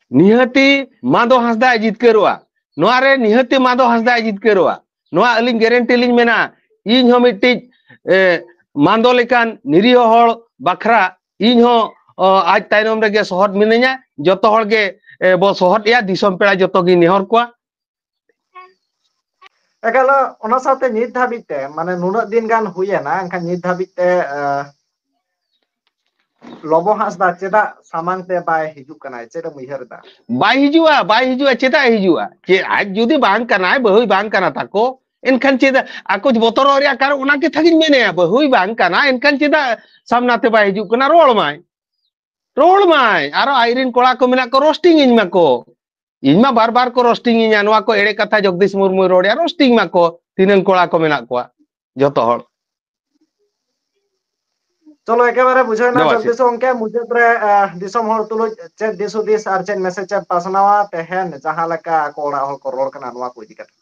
ᱱᱤᱦᱟᱹᱛᱤ ᱢᱟᱫᱚ ᱦᱟᱸᱥᱫᱟᱭ ᱡᱤᱛᱠᱟᱹᱨᱚᱜᱼᱟ᱾ ᱱᱚᱣᱟ ᱨᱮ ᱱᱤᱦᱟᱹᱛᱤ ᱢᱟᱫᱚ ᱦᱟᱸᱥᱫᱟᱭ ᱡᱤᱛᱠᱟᱹᱨᱚᱜᱼᱟ᱾ ᱱᱚᱣᱟ ᱟᱹᱞᱤᱧ guarantee ᱞᱤᱧ ᱢᱮᱱᱟ, ᱤᱧ ᱦᱚᱸ ᱢᱤᱫᱴᱤᱡ, ᱮ, ᱢᱟᱫᱚ ᱞᱮᱠᱟᱱ ᱱᱤᱨᱤᱦᱚ ᱦᱚᱲ ᱵᱟᱠᱷᱨᱟ ᱤᱧ ᱦᱚᱸ, ᱚ, ᱟᱡ ᱛᱟᱭᱱᱚᱢ ᱨᱮᱜᱮ ᱥᱚᱦᱚᱫ ᱢᱤᱱᱟᱹᱧᱟ᱾ ᱡᱚᱛᱚ ᱦᱚᱲ ᱜᱮ, ᱮ, ᱵᱚ ᱥᱚᱦᱚᱫ ᱮᱭᱟ, ᱫᱤᱥᱚᱢ ᱯᱮᱲᱟ ᱡᱚᱛᱚ ᱜᱤᱧ ᱱᱮᱦᱚᱨ ᱠᱚᱣᱟ᱾ ᱮᱠᱟᱞ, ᱚᱱᱟ ᱥᱟᱶᱛᱮ ᱱᱤᱛ ᱫᱷᱟᱹᱵᱤᱡ ᱛᱮ, ᱢᱟᱱᱮ, ᱱᱩᱱᱟᱹᱜ ᱫᱤᱱ ᱜᱟᱱ ᱦᱩᱭᱮᱱᱟ, ᱮᱱᱠᱷᱟᱱ ᱱᱤᱛ ᱫᱷᱟᱹᱵᱤᱡ ᱛᱮ, ᱮ, ᱞᱚᱵᱚ ᱦᱟᱸᱥᱫᱟ ᱪᱮᱫᱟᱜ ᱥᱟᱢᱟᱝ ᱛᱮ ᱵᱟᱭ ᱦᱤᱡᱩᱜ ᱠᱟᱱᱟᱭ? ᱪᱮᱫ ᱮᱢ ᱩᱭᱦᱟᱹᱨ ᱮᱫᱟ? ᱵᱟᱭ ᱦᱤᱡᱩᱜᱼᱟ, ᱵᱟᱭ ᱦᱤᱡᱩᱜᱼᱟ᱾ ᱪᱮᱫᱟᱜ ᱮ ᱦᱤᱡᱩᱜᱼᱟ? ᱪᱮᱫ, ᱟᱡ ᱡᱩᱫᱤ ᱵᱟᱝ ᱠᱟᱱᱟᱭ, ᱵᱟᱹᱦᱩᱭ ᱵᱟᱝ ᱠᱟᱱᱟ ᱛᱟᱠᱚ, ᱮᱱᱠᱷᱟᱱ ᱪᱮᱫᱟᱜ ᱟᱠᱚ ᱵᱚᱛᱚᱨᱚᱜ ᱨᱮᱭᱟᱜ ᱠᱟᱨᱚᱱ? ᱚᱱᱟ ᱠᱟᱛᱷᱟ ᱜᱤᱧ ᱢᱮᱱᱮᱫᱼᱟ, ᱵᱟᱹᱦᱩᱭ ᱵᱟᱝ ᱠᱟᱱᱟ, ᱮᱱᱠᱷᱟᱱ ᱪᱮᱫᱟᱜ ᱥᱟᱢᱱᱟ ᱛᱮ ᱵᱟᱭ ᱦᱤᱡᱩᱜ ᱠᱟᱱᱟ? ᱨᱚᱲ ᱢᱟᱭ, ᱨᱚᱲ ᱢᱟᱭ, ᱟᱨᱚ ᱟᱡᱨᱮᱱ ᱠᱚᱲᱟ ᱠᱚ ᱢᱮᱱᱟᱜ ᱠᱚ, roasting ᱤᱧ ᱢᱟᱠᱚ᱾ ᱤᱧ ᱢᱟ ᱵᱟᱨ ᱵᱟᱨ ᱠᱚ roasting ᱤᱧᱟ, ᱱᱚᱣᱟ ᱠᱚ ᱮᱲᱮ ᱠᱟᱛᱷᱟ ᱡᱚᱜᱽᱫᱤᱥ ᱢᱩᱨᱢᱩᱭ ᱨᱚᱲᱮᱜᱼᱟ, roasting ᱢᱟᱠᱚ, ᱛᱤᱱᱟᱹᱝ ᱠᱚᱲᱟ ᱠᱚ ᱢᱮᱱᱟᱜ ᱠᱚᱣᱟ, ᱡᱚᱛᱚ ᱦᱚᱲ᱾ ᱪᱚᱞᱚ, ᱮᱠᱮᱵᱟᱨᱮ ᱵᱩᱡᱷᱟᱹᱣ ᱮᱱᱟ ᱡᱚᱜᱫᱤᱥ ᱜᱚᱝᱠᱮ, ᱢᱩᱪᱟᱹᱫ ᱨᱮ ᱫᱤᱥᱚᱢ ᱦᱚᱲ ᱛᱩᱞᱩᱡ ᱪᱮᱫ ᱫᱤᱥ ᱦᱩᱫᱤᱥ ᱟᱨ ᱪᱮᱫ ᱢᱮᱥᱮᱡᱽ ᱮᱢ ᱯᱟᱥᱱᱟᱣᱟ ᱛᱮᱦᱮᱧ ᱡᱟᱦᱟᱸ ᱞᱮᱠᱟ ᱟᱠᱚ ᱚᱲᱟᱜ ᱦᱚᱲ ᱠᱚ ᱨᱚᱲ ᱠᱟᱱᱟ ᱱᱚᱣᱟ ᱠᱚ ᱤᱫᱤ ᱠᱟᱛᱮ?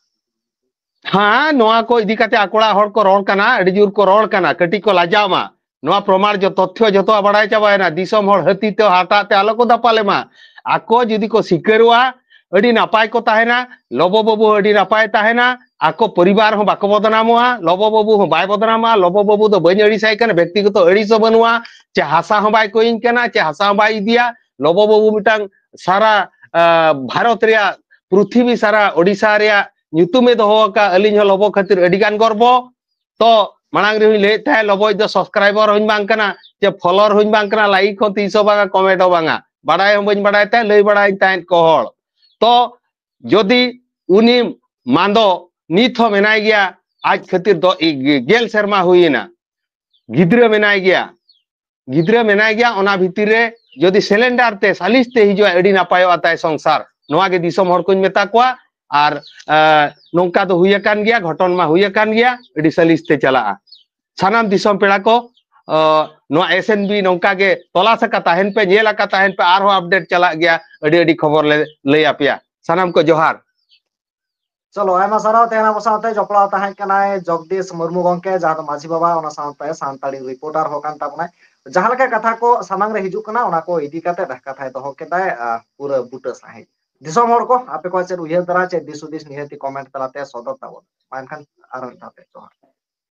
ᱦᱮᱸ, ᱱᱚᱣᱟ ᱠᱚ ᱤᱫᱤ ᱠᱟᱛᱮ ᱟᱠᱚ ᱚᱲᱟᱜ ᱦᱚᱲ ᱠᱚ ᱨᱚᱲ ᱠᱟᱱᱟ, ᱟᱹᱰᱤ ᱡᱳᱨ ᱠᱚ ᱨᱚᱲ ᱠᱟᱱᱟ, ᱠᱟᱹᱴᱤᱡ ᱠᱚ ᱞᱟᱡᱟᱣ ᱢᱟ᱾ ᱱᱚᱣᱟ ᱯᱨᱚᱢᱟᱬ ᱡᱚ-, ᱛᱚᱛᱷᱭᱚ ᱡᱚᱛᱚᱣᱟᱜ ᱵᱟᱲᱟᱭ ᱪᱟᱵᱟᱭᱮᱱᱟ᱾ ᱫᱤᱥᱚᱢ ᱦᱚᱲ ᱦᱟᱹᱛᱤ ᱛᱮ ᱦᱟᱴᱟᱜ ᱛᱮ ᱟᱞᱚ ᱠᱚ ᱫᱟᱯᱟᱞᱮ ᱢᱟ᱾ ᱟᱠᱚ ᱡᱩᱫᱤ ᱠᱚ ᱥᱤᱠᱟᱹᱨᱚᱜᱼᱟ, ᱟᱹᱰᱤ ᱱᱟᱯᱟᱭ ᱠᱚ ᱛᱟᱦᱮᱱᱟ, ᱞᱚᱵᱚ ᱵᱟᱹᱵᱩ ᱦᱚᱸ ᱟᱹᱰᱤ ᱱᱟᱯᱟᱭ ᱛᱟᱦᱮᱱᱟ, ᱟᱠᱚ ᱯᱚᱨᱤᱵᱟᱨ ᱦᱚᱸ ᱵᱟᱠᱚ ᱵᱚᱫᱱᱟᱢᱚᱜᱼᱟ, ᱞᱚᱵᱚ ᱵᱟᱹᱵᱩ ᱦᱚᱸ ᱵᱟᱭ ᱵᱚᱫᱱᱟᱢᱚᱜᱼᱟ᱾ ᱞᱚᱵᱚ ᱵᱟᱹᱵᱩ ᱫᱚ ᱵᱟᱹᱧ ᱟᱹᱲᱤᱥᱟᱭ ᱠᱟᱱᱟ, ᱵᱮᱠᱛᱤᱜᱚᱛᱚ ᱟᱹᱲᱤᱥ ᱦᱚᱸ ᱵᱟᱹᱱᱩᱜᱼᱟ, ᱪᱮ ᱦᱟᱥᱟ ᱦᱚᱸ ᱵᱟᱭ ᱠᱚᱭᱤᱧ ᱠᱟᱱᱟ, ᱪᱮ ᱦᱟᱥᱟ ᱦᱚᱸ ᱵᱟᱭ ᱤᱫᱤᱭᱟ᱾ ᱞᱚᱵᱚ ᱵᱟᱹᱵᱩ ᱢᱤᱫᱴᱟᱝ ᱥᱟᱨᱟ, ᱟᱸ, ᱵᱷᱟᱨᱚᱛ ᱨᱮᱭᱟᱜ, ᱯᱨᱤᱛᱷᱤᱵᱤ ᱥᱟᱨᱟ ᱳᱰᱤᱥᱟ ᱨᱮᱭᱟᱜ ᱧᱩᱛᱩᱢᱮ ᱫᱚᱦᱚ ᱟᱠᱟᱫ᱾ ᱟᱹᱞᱤᱧ ᱦᱚᱸ ᱞᱚᱵᱚ ᱠᱷᱟᱹᱛᱤᱨ ᱟᱹᱰᱤ ᱜᱟᱱ ᱜᱚᱨᱵᱚ᱾ ᱛᱚ ᱢᱟᱲᱟᱝ ᱨᱮᱦᱚᱸᱧ ᱞᱟᱹᱭᱮᱫ ᱛᱟᱦᱮᱸᱫ, ᱞᱚᱵᱚᱭ ᱫᱚ subscriber ᱦᱚᱸᱧ ᱵᱟᱝ ᱠᱟᱱᱟ, ᱪᱮ follower ᱦᱚᱸᱧ ᱵᱟᱝ ᱠᱟᱱᱟ, like ᱦᱚᱸ ᱛᱤᱥ ᱦᱚᱸ ᱵᱟᱝᱟ, comment ᱦᱚᱸ ᱵᱟᱝᱟ, ᱵᱟᱲᱟᱭ ᱦᱚᱸ ᱵᱟᱹᱧ ᱵᱟᱲᱟᱭ ᱛᱟᱦᱮᱸᱫ, ᱞᱟᱹᱭ ᱵᱟᱲᱟᱭᱟᱹᱧ ᱛᱟᱦᱮᱸᱫ ᱠᱚ ᱦᱚᱲ᱾ ᱛᱚ ᱡᱩᱫᱤ ᱩᱱᱤ ᱢᱟᱱᱫᱚ ᱱᱤᱛ ᱦᱚᱸ ᱢᱮᱱᱟᱭ ᱜᱮᱭᱟ, ᱟᱡ ᱠᱷᱟᱹᱛᱤᱨ ᱫᱚ ᱜᱮᱞ ᱥᱮᱨᱢᱟ ᱦᱩᱭᱮᱱᱟ, ᱜᱤᱫᱽᱨᱟᱹ ᱢᱮᱱᱟᱭ ᱜᱮᱭᱟ, ᱜᱤᱫᱽᱨᱟᱹ ᱢᱮᱱᱟᱭ ᱜᱮᱭᱟ, ᱚᱱᱟ ᱵᱷᱤᱛᱤᱨ ᱨᱮ ᱡᱩᱫᱤ surrender ᱛᱮ, ᱥᱟᱞᱤᱥ ᱛᱮ ᱦᱤᱡᱩᱜᱼᱟ, ᱟᱹᱰᱤ ᱱᱟᱯᱟᱭᱚᱜᱼᱟ ᱛᱟᱭ ᱥᱚᱝᱥᱟᱨ᱾ ᱱᱚᱣᱟ ᱜᱮ ᱫᱤᱥᱚᱢ ᱦᱚᱲ ᱠᱚᱧ ᱢᱮᱛᱟ ᱠᱚᱣᱟ᱾ ᱟᱨ, ᱟᱸ, ᱱᱚᱝᱠᱟ ᱫᱚ ᱦᱩᱭ ᱟᱠᱟᱱ ᱜᱮᱭᱟ, ᱜᱷᱚᱴᱚᱱ ᱢᱟ ᱦᱩᱭ ᱟᱠᱟᱱ ᱜᱮᱭᱟ, ᱟᱹᱰᱤ ᱥᱟᱞᱤᱥ ᱛᱮ ᱪᱟᱞᱟᱜᱼᱟ᱾ ᱥᱟᱱᱟᱢ ᱫᱤᱥᱚᱢ ᱯᱮᱲᱟ ᱠᱚ, ᱟᱸ, ᱱᱚᱣᱟ S N B ᱱᱚᱝᱠᱟ ᱜᱮ ᱛᱚᱞᱟᱥ ᱟᱠᱟ ᱛᱟᱦᱮᱱ ᱯᱮ, ᱧᱮᱞ ᱟᱠᱟ ᱛᱟᱦᱮᱱ ᱯᱮ, ᱟᱨᱦᱚᱸ update ᱪᱟᱞᱟᱜ ᱜᱮᱭᱟ᱾ ᱟᱹᱰᱤ ᱟᱹᱰᱤ ᱠᱷᱚᱵᱚᱨ ᱞᱮ ᱞᱟᱹᱭ ᱟᱯᱮᱭᱟ᱾ ᱥᱟᱱᱟᱢ ᱠᱚ ᱡᱚᱦᱟᱨ᱾ ᱪᱚᱞᱚ, ᱟᱭᱢᱟ ᱥᱟᱨᱦᱟᱣ᱾ ᱛᱮᱦᱮᱧ ᱟᱵᱚ ᱥᱟᱶᱛᱮ ᱡᱚᱯᱲᱟᱣ ᱛᱟᱦᱮᱸ ᱠᱟᱱᱟᱭ ᱡᱚᱜᱽᱫᱤᱥ ᱢᱩᱨᱢᱩ ᱜᱚᱝᱠᱮ, ᱡᱟᱦᱟᱸ ᱫᱚ ᱢᱟᱹᱡᱷᱤ ᱵᱟᱵᱟ, ᱚᱱᱟ ᱥᱟᱶᱛᱮ ᱥᱟᱱᱛᱟᱲᱤ reporter ᱦᱚᱸ ᱠᱟᱱ ᱛᱟᱵᱚᱱᱟᱭ᱾ ᱡᱟᱦᱟᱸ ᱞᱮᱠᱟ ᱠᱟᱛᱷᱟ ᱠᱚ ᱥᱟᱢᱟᱝ ᱨᱮ ᱦᱤᱡᱩᱜ ᱠᱟᱱᱟ, ᱚᱱᱟ ᱠᱚ ᱤᱫᱤ ᱠᱟᱛᱮ ᱠᱟᱛᱷᱟᱭ ᱫᱚᱦᱚ ᱠᱮᱫᱟᱭ, ᱟᱨ ᱯᱩᱨᱟᱹ ᱵᱩᱴᱟᱹ ᱥᱟᱺᱦᱤᱡ᱾ ᱫᱤᱥᱚᱢ ᱦᱚᱲ ᱠᱚ, ᱟᱯᱮ ᱠᱚᱣᱟᱜ ᱪᱮᱫ ᱩᱭᱦᱟᱹᱨ ᱫᱷᱟᱨᱟ, ᱪᱮᱫ ᱫᱤᱥ ᱦᱩᱫᱤᱥ, ᱱᱤᱦᱟᱹᱛᱤ comment ᱛᱟᱞᱟᱛᱮ ᱥᱚᱫᱚᱨ ᱛᱟᱵᱚᱱ᱾ ᱢᱟ ᱮᱱᱠᱷᱟᱱ ᱟᱨ ᱢᱤᱫ ᱫᱷᱟᱣ ᱛᱮ ᱡᱚᱦᱟᱨ᱾